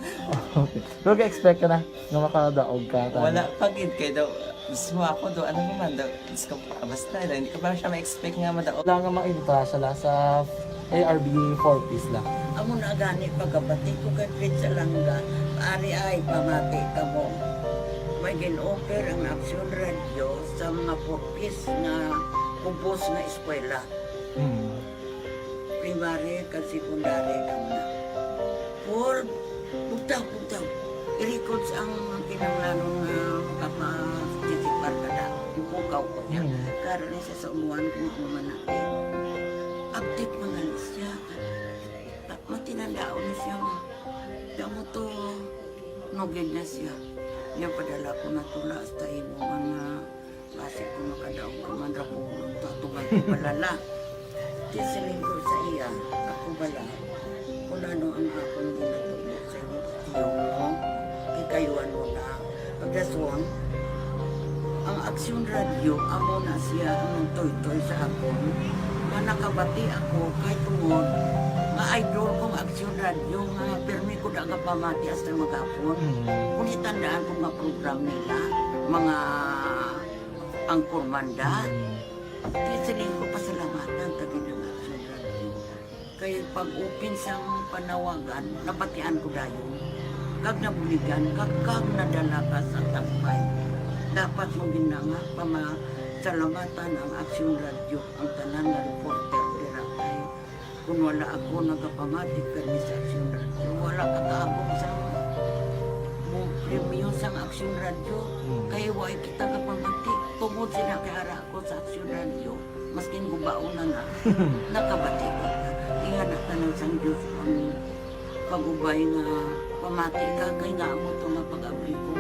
Okay. Pero ga-expect ka na nga makadaog ka, tama? Wala pa gid, kay daw, gusto mo ako daw, ano naman daw, gusto ko, ah, basta, daw, hindi ko pa siya ma-expect nga madaog. Wala nga maintra siya la sa A R B four Ps la. Amo na gani pagkabati ko kay Fred Salanga, ari ay pamati ka mo. May gin-offer ang Action Radio sa mga four Ps nga kubos nga eskwela. Hmm. Primary kag secondary lang na. Paul, bugtaw, bugtaw. I-records ang kinahanglanon nga makapa-, participar ka na. Ipukaw ko niya. Mm. Karon ni sa umuan kung ano man na. Update man na siya. Ta-, matinandaan ni siya. Kamo to, nugid na siya. Niya padala ko na tula hasta imo man nga Basi kung makadaog ka man ra ko, tatuman ko balala. Di siling ko sa iya, ako bala, kung ano ang akong ginatubo sa imo, tiyo mo, kikayuan mo na. Pagdaswang, ang Aksyon Radyo, amo na siya ang nagtoytoy sa akon, nga nakabati ako kay tungod nga idol kong Aksyon Radyo nga pirmi ko da nga pamati hasta maghapon. Mm. Kung itandaan ko nga program nila, mga Anchorman da. Mm. Di siling ko pasalamatan ta gid ang Action Radio. Kay pag-open sang panawagan, nabatian ko dayon. Kag nabuligan, kag, kag nadala ka sa Tagpay. Dapat mo gid na nga pamasalamatan ang Action Radio, ang tanan nga reporter dira kay Kung wala ako nagapamati kay Miss Action Radio, wala ka kaabot sa mo premyo sang Action Radio. Hmm. Kay wa kita kapamati. Tungod sila kay ara ako sa Action Radio, maskin gubaon na na, nakabati ko. Ingana tanan sang Diyos ang pag-ubay nga pamati ka kay nga amo to nga pag-abri ko.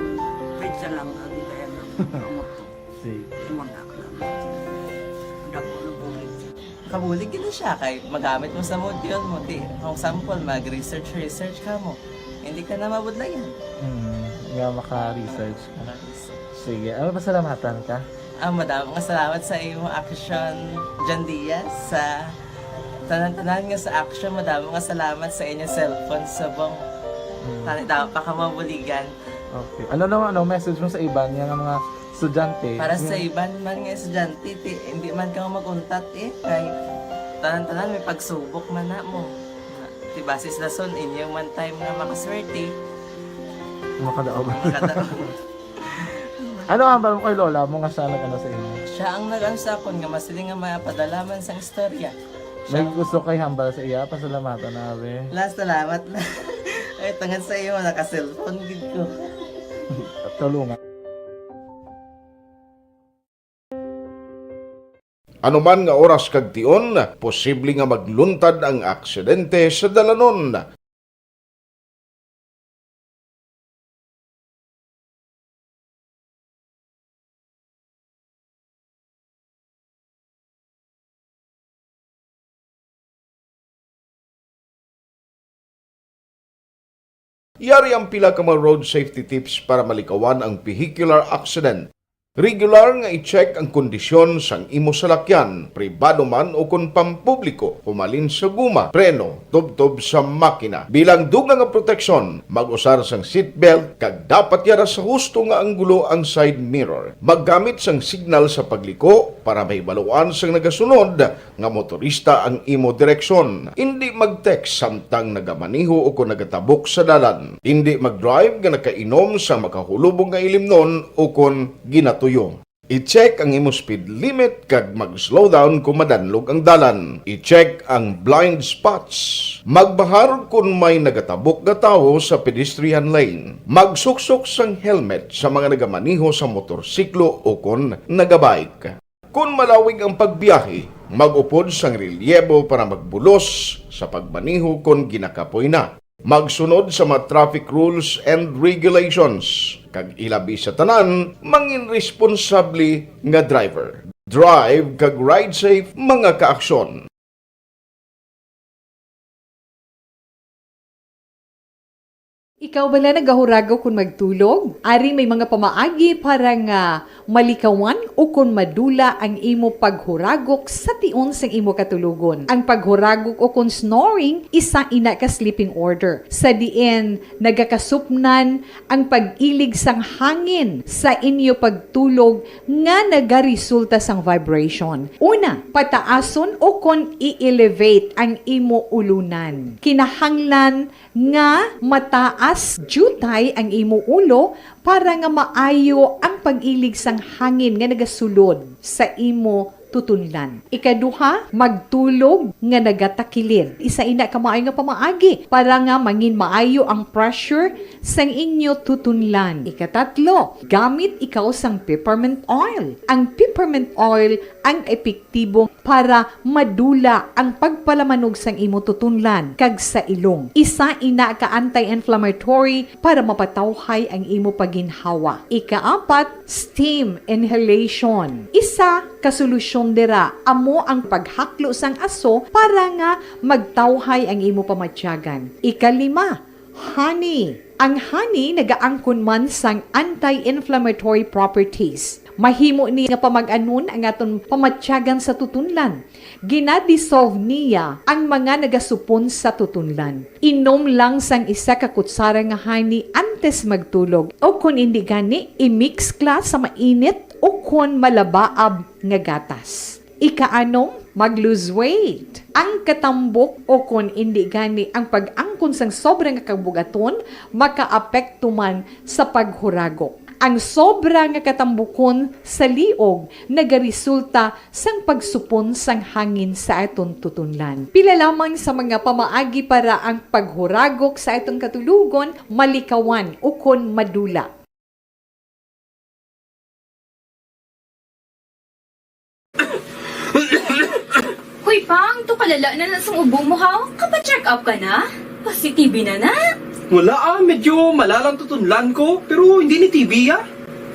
Pizza lang ang gitayan ng amo to. Sige. Imo na lang. Dako na bulig. Kabulig gid na siya kay magamit mo sa module mo. Ti, kung sample, mag-research, research ka mo. Hindi ka na mabudlayan. Hmm, nga maka-research ka. Maka-research. Sige, ano, pasalamatan ka? Ah, madamo nga salamat sa imo, Action John Diaz, sa tanan-tanan nga sa Action. Madamo nga salamat sa inyo cellphone subong. Hmm. Tani, damo pa ka mabuligan. Okay. Ano naman, ano, message mo sa iban nga mga estudyante? Para sa iban man nga estudyante, ti, hindi man ka mag-untat eh. Kay tanan-tanan may pagsubok man na mo. Ti basis lason, inyo man time nga makaswerte. Makadaog. Makadaog. Ano ang hambal mo kay lola mo nga siya nag-ano sa imo? Siya ang nag-ano sa akon nga masiling nga mapadala man sang istorya. May gusto kay hambal sa iya, pasalamatan na, be. La, salamat na. Ay, tungod sa iyo, naka-cellphone gid ko. Tulungan. Anuman nga oras kag tion, posible nga magluntad ang aksidente sa dalanon. Yari ang pila ka mga road safety tips para malikawan ang vehicular accident. Regular nga i-check ang kondisyon sang imo salakyan, pribado man o kon pampubliko, humalin sa guma, preno, tubtob sa makina. Bilang dugang nga proteksyon, mag-usar sang seatbelt kag dapat yara sa husto nga anggulo ang side mirror. Maggamit sang signal sa pagliko para mahibaluan sang nagasunod nga motorista ang imo direksyon. Indi mag-text samtang nagamaneho o kon nagatabok sa dalan. Indi mag-drive nga nakainom sa makahulubong nga ilimnon o kon ginatuyo. I-check ang imo speed limit kag mag-slow down kung madanlog ang dalan. I-check ang blind spots. Magbahar kon may nagatabok nga tawo sa pedestrian lane. Magsuksok sang helmet sa mga nagamaneho sa motorsiklo o kon nagabike. Kon malawig ang pagbiyahe, mag-upod sang relyebo para magbulos sa pagmaneho kon ginakapoy na. Magsunod sa mga traffic rules and regulations, kag ilabi sa tanan, mangin responsable nga driver. Drive kag ride safe, mga kaaksyon. Ikaw bala nagahuragok kon magtulog? Ari may mga pamaagi para nga malikawan o kon madula ang imo paghuragok sa tion sang imo katulogon. Ang paghuragok o kon snoring, isa ina ka sleeping order, sa diin nagakasupnan ang pag-ilig sang hangin sa inyo pagtulog nga nagaresulta sang vibration. Una, pataason o kon i-elevate ang imo ulunan. Kinahanglan nga mataas diutay ang imo ulo para nga maayo ang pag-ilig sang hangin nga nagasulod sa imo tutunlan. Ikaduha, magtulog nga nagatakilid. Isa ina ka maayo nga pamaagi para nga mangin maayo ang pressure sang inyo tutunlan. Ikatatlo, gamit ikaw sang peppermint oil. Ang peppermint oil ang epektibo para madula ang pagpalamanog sang imo tutunlan kag sa ilong. Isa ina ka anti-inflammatory para mapatawhay ang imo pagginhawa. Ikaapat, steam inhalation. Isa ka solusyon dira amo ang paghaklo sang aso para nga magtawhay ang imo pamatyagan. Ikalima, honey. Ang honey nagaangkon man sang anti-inflammatory properties. Mahimo ni nga pamag-anon ang aton pamatyagan sa tutunlan. Gina-dissolve niya ang mga nagasupon sa tutunlan. Inom lang sang isa ka kutsara nga honey antes magtulog, o kon indi gani, i-mix kla sa mainit o kon malabaab nga gatas. Ikaanom, mag-lose weight. Ang katambok o kon indi gani ang pag-angkon sang sobra nga kabugaton makaapekto man sa paghuragok. Ang sobra nga katambukon sa liog nagaresulta sang pagsupon sang hangin sa aton tutunlan. Pila lamang sa mga pamaagi para ang paghuragok sa aton katulogon malikawan ukon madula. Hoy, Pang, to kalala na na sang ubo mo, haw? Kapa-check up ka na? Pasi-T B na na? Wala ah, medyo malalang tutunlan ko, pero hindi ni T B ah.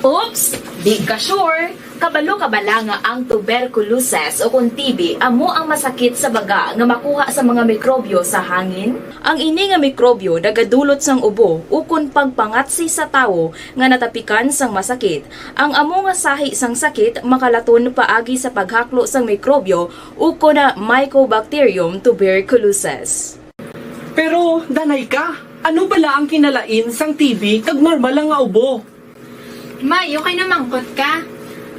Oops! Di ka sure? Kabalo ka bala nga ang tuberculosis o kon T B amo ang masakit sa baga nga makuha sa mga mikrobyo sa hangin? Ang ini nga mikrobyo nagadulot sang ubo ukon pagpangatsi sa tawo nga natapikan sang masakit. Ang amo nga sahi sang sakit makalaton paagi sa paghaklo sang mikrobyo ukon na Mycobacterium tuberculosis. Pero danay ka, Ano bala ang kinalain sang T B kag normal lang nga ubo? Mayo kay namangkot ka.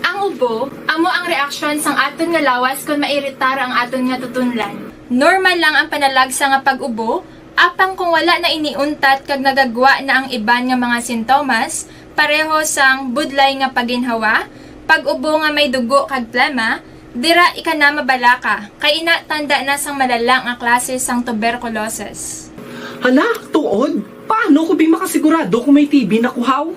Ang ubo, amo ang reaksyon sang aton nga lawas kon mairitar ang aton nga tutunlan. Normal lang ang panalagsa nga pag-ubo, apang kung wala na ini untat kag nagagwa na ang iban nga mga sintomas, pareho sang budlay nga paginhawa, pag-ubo nga may dugo kag plema, dira ika na mabalaka, kay ina tanda na sang malala nga klase sang tuberculosis. Hala, tuod? Paano ko bi makasigurado kung may T B na kuhaw?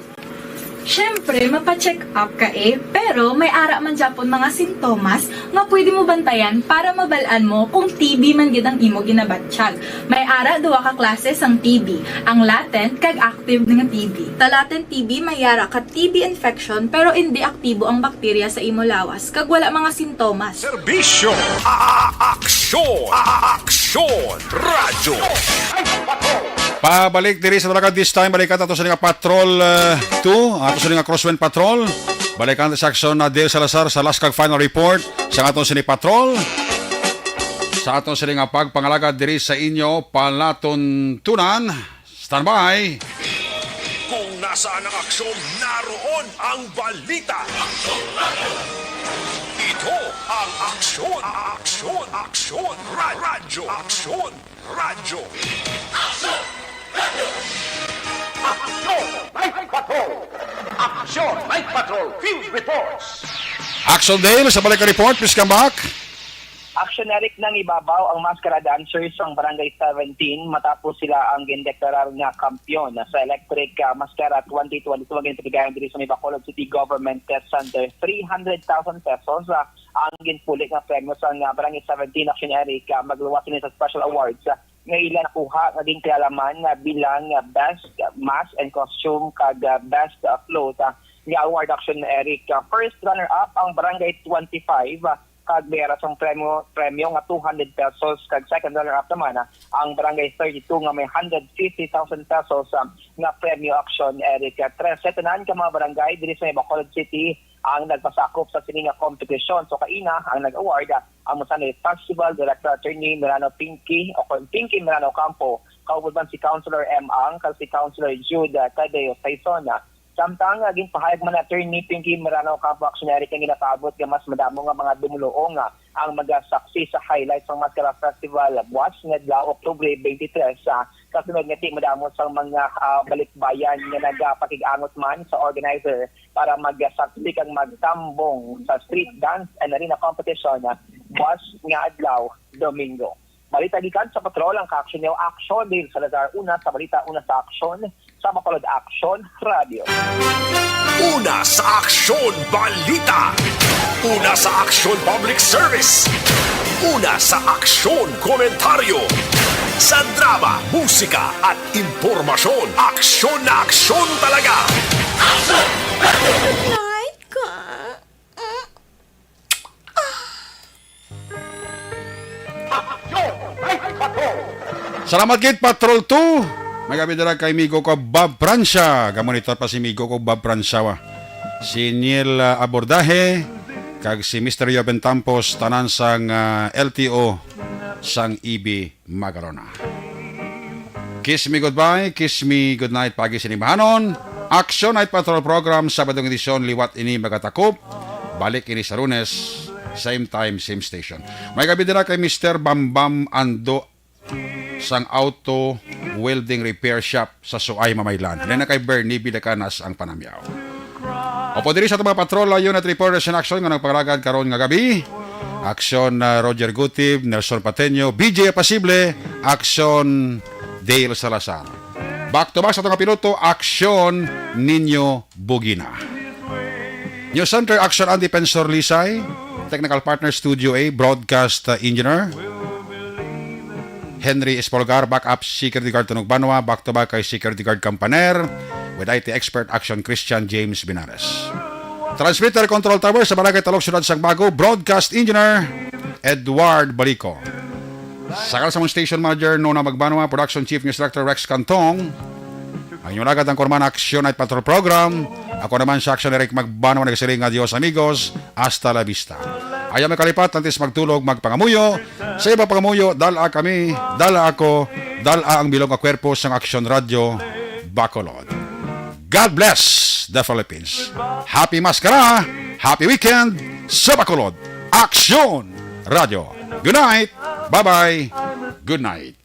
Siyempre, mapa-check up ka eh, pero may ara man gyapon mga sintomas nga pwede mo bantayan para mabal-an mo kung T B man gid ang imo ginabatyag. May ara duha ka klase sang T B, ang latent kag active nga T B. Sa latent T B may ara ka T B infection pero indi aktibo ang bakterya sa imo lawas kag wala mga sintomas. Serbisyo, a-, a-, aksyon, a-, a-, aksyon, radyo. Pabalik diri sa Dalaga this time, balikan ato sa nga Patrol uh, two, ato sa nga Crosswind Patrol. Balikan sa aksyon na Dale Salazar sa last kag final report sa aton sini Patrol. Sa aton sini nga pagpangalagad diri sa inyo palatuntunan. Standby! Kung nasaan ang aksyon, naroon ang balita. Ito ang aksyon, aksyon, aksyon, ra- radyo, aksyon, radyo. Aksyon, Night Patrol! Aksyon, Night Patrol! Field Reports! Action Dale, sa balik report, please come back. Action Eric, nang ibabaw ang Mascara Dancers sang Barangay seventeen matapos sila ang gindeklarar nga kampiyon sa Electric ah, Mascara twenty twenty-two nga ginpatigayon diri sa may Bacolod City Government Test Center. Three hundred thousand pesos ah, ang ginpuli nga premyo sang ah, Barangay seventeen. Action Eric, ah, magluwas ini sa special awards ah, nga ila nakuha nga ginkilala man ah, bilang ah, Best Mask and Costume kag ah, Best ah, Float. Ah, nga award, Action Eric, ah, first runner-up ang Barangay twenty-five, ah, kag may ara sang premyo, premyo nga two hundred pesos, kag second runner-up naman, ah, ang Barangay thirty-two nga may hundred fifty thousand pesos, ah, nga premyo. Action Eric, ah, trese tanan ka mga barangay diri sa may Bacolod City ang nagpasakop sa sini nga kompetisyon. So kaina ang nag-award, ah, ang Musanay Festival Director Attorney Mirano Pinky o kon Pinky Mirano Campo, kaupod man si Councilor M Ang kag si Councilor Jude, ah, Tadeo Saison. Samtang, ah, ginpahayag man ni Attorney Pinky Mirano Campo, Action Eric, ang ginapaabot nga mas madamo nga mga dumuluong, ah, ang magasaksi sa highlights sang Mascara Festival buwas nga adlaw, Oktubre twenty-three, ah, kasunod nga ti madamo sang mga, ah, balikbayan nga nagapakig-angot man sa organizer para magasaksi kag magtambong sa street dance and arena competition, ah, buwas nga adlaw, Domingo. Balita gikan sa Patrol, ang kaaksyon niyo, Action Dale Salazar, una sa balita, una sa aksyon, sa Bacolod Action Radio. Una sa aksyon, balita. Una sa aksyon, public service. Una sa aksyon, komentaryo. Sa drama, musika, at impormasyon, aksyon na aksyon talaga. Night ka. Salamat gid, Patrol two. May gabi dira kay migo ko Bob Francia. Gamonitor pa si migo ko Bob Francia, wa. Si Neil, ah, Abordahe, kag si Mister Joven Tampos, tanan sang, ah, L T O sang E B Magalona. Kiss me goodbye, kiss me goodnight, pagi sini bahanon. Action Night Patrol Program, Sabadong edisyon, liwat ini magatakop. Balik ini sa Lunes, same time, same station. May gabi dira kay Mister Bambam Ando sang Auto Welding Repair Shop sa Suay, Mamaylan. Dili na kay Bernie Bilakanas ang panamyaw. Opo, diri sa atong mga patrol, unit reporters in action nga nagpangalagad karon nga gabi. Aksyon, ah, Roger Gutib, Nelson Pateño, B J Pasible, Aksyon Dale Salazar. Back to back sa atong piloto, Aksyon Nino Bugina. News Center, Aksyon Andy Pensor Lisay. Technical partner, Studio A, broadcast, uh, engineer Henry Espolgar, backup security guard Tunog Banwa, back to back kay security guard Campaner, with I T expert Action Christian James Binares. Transmitter control tower sa Barangay Talog, Siyudad sang Bago, broadcast engineer Edward Balico. Sakal sa among station manager, Nona Magbanwa, production chief, news director Rex Cantong. Ang inyong lagad ang Kurman Action Night Patrol Program. Ako naman si Action Eric Magbanwa, nagsiling nga Dios amigos, hasta la vista. Ayaw makalipat, antes magtulog, magpangamuyo. Sa iba pangamuyo, dala kami, dala ako, dal-a ang bilog nga kwerpo sang Aksyon Radyo Bacolod. God bless the Philippines. Happy Maskara, happy weekend sa Bacolod. Aksyon Radyo. Good night. Bye-bye. Good night.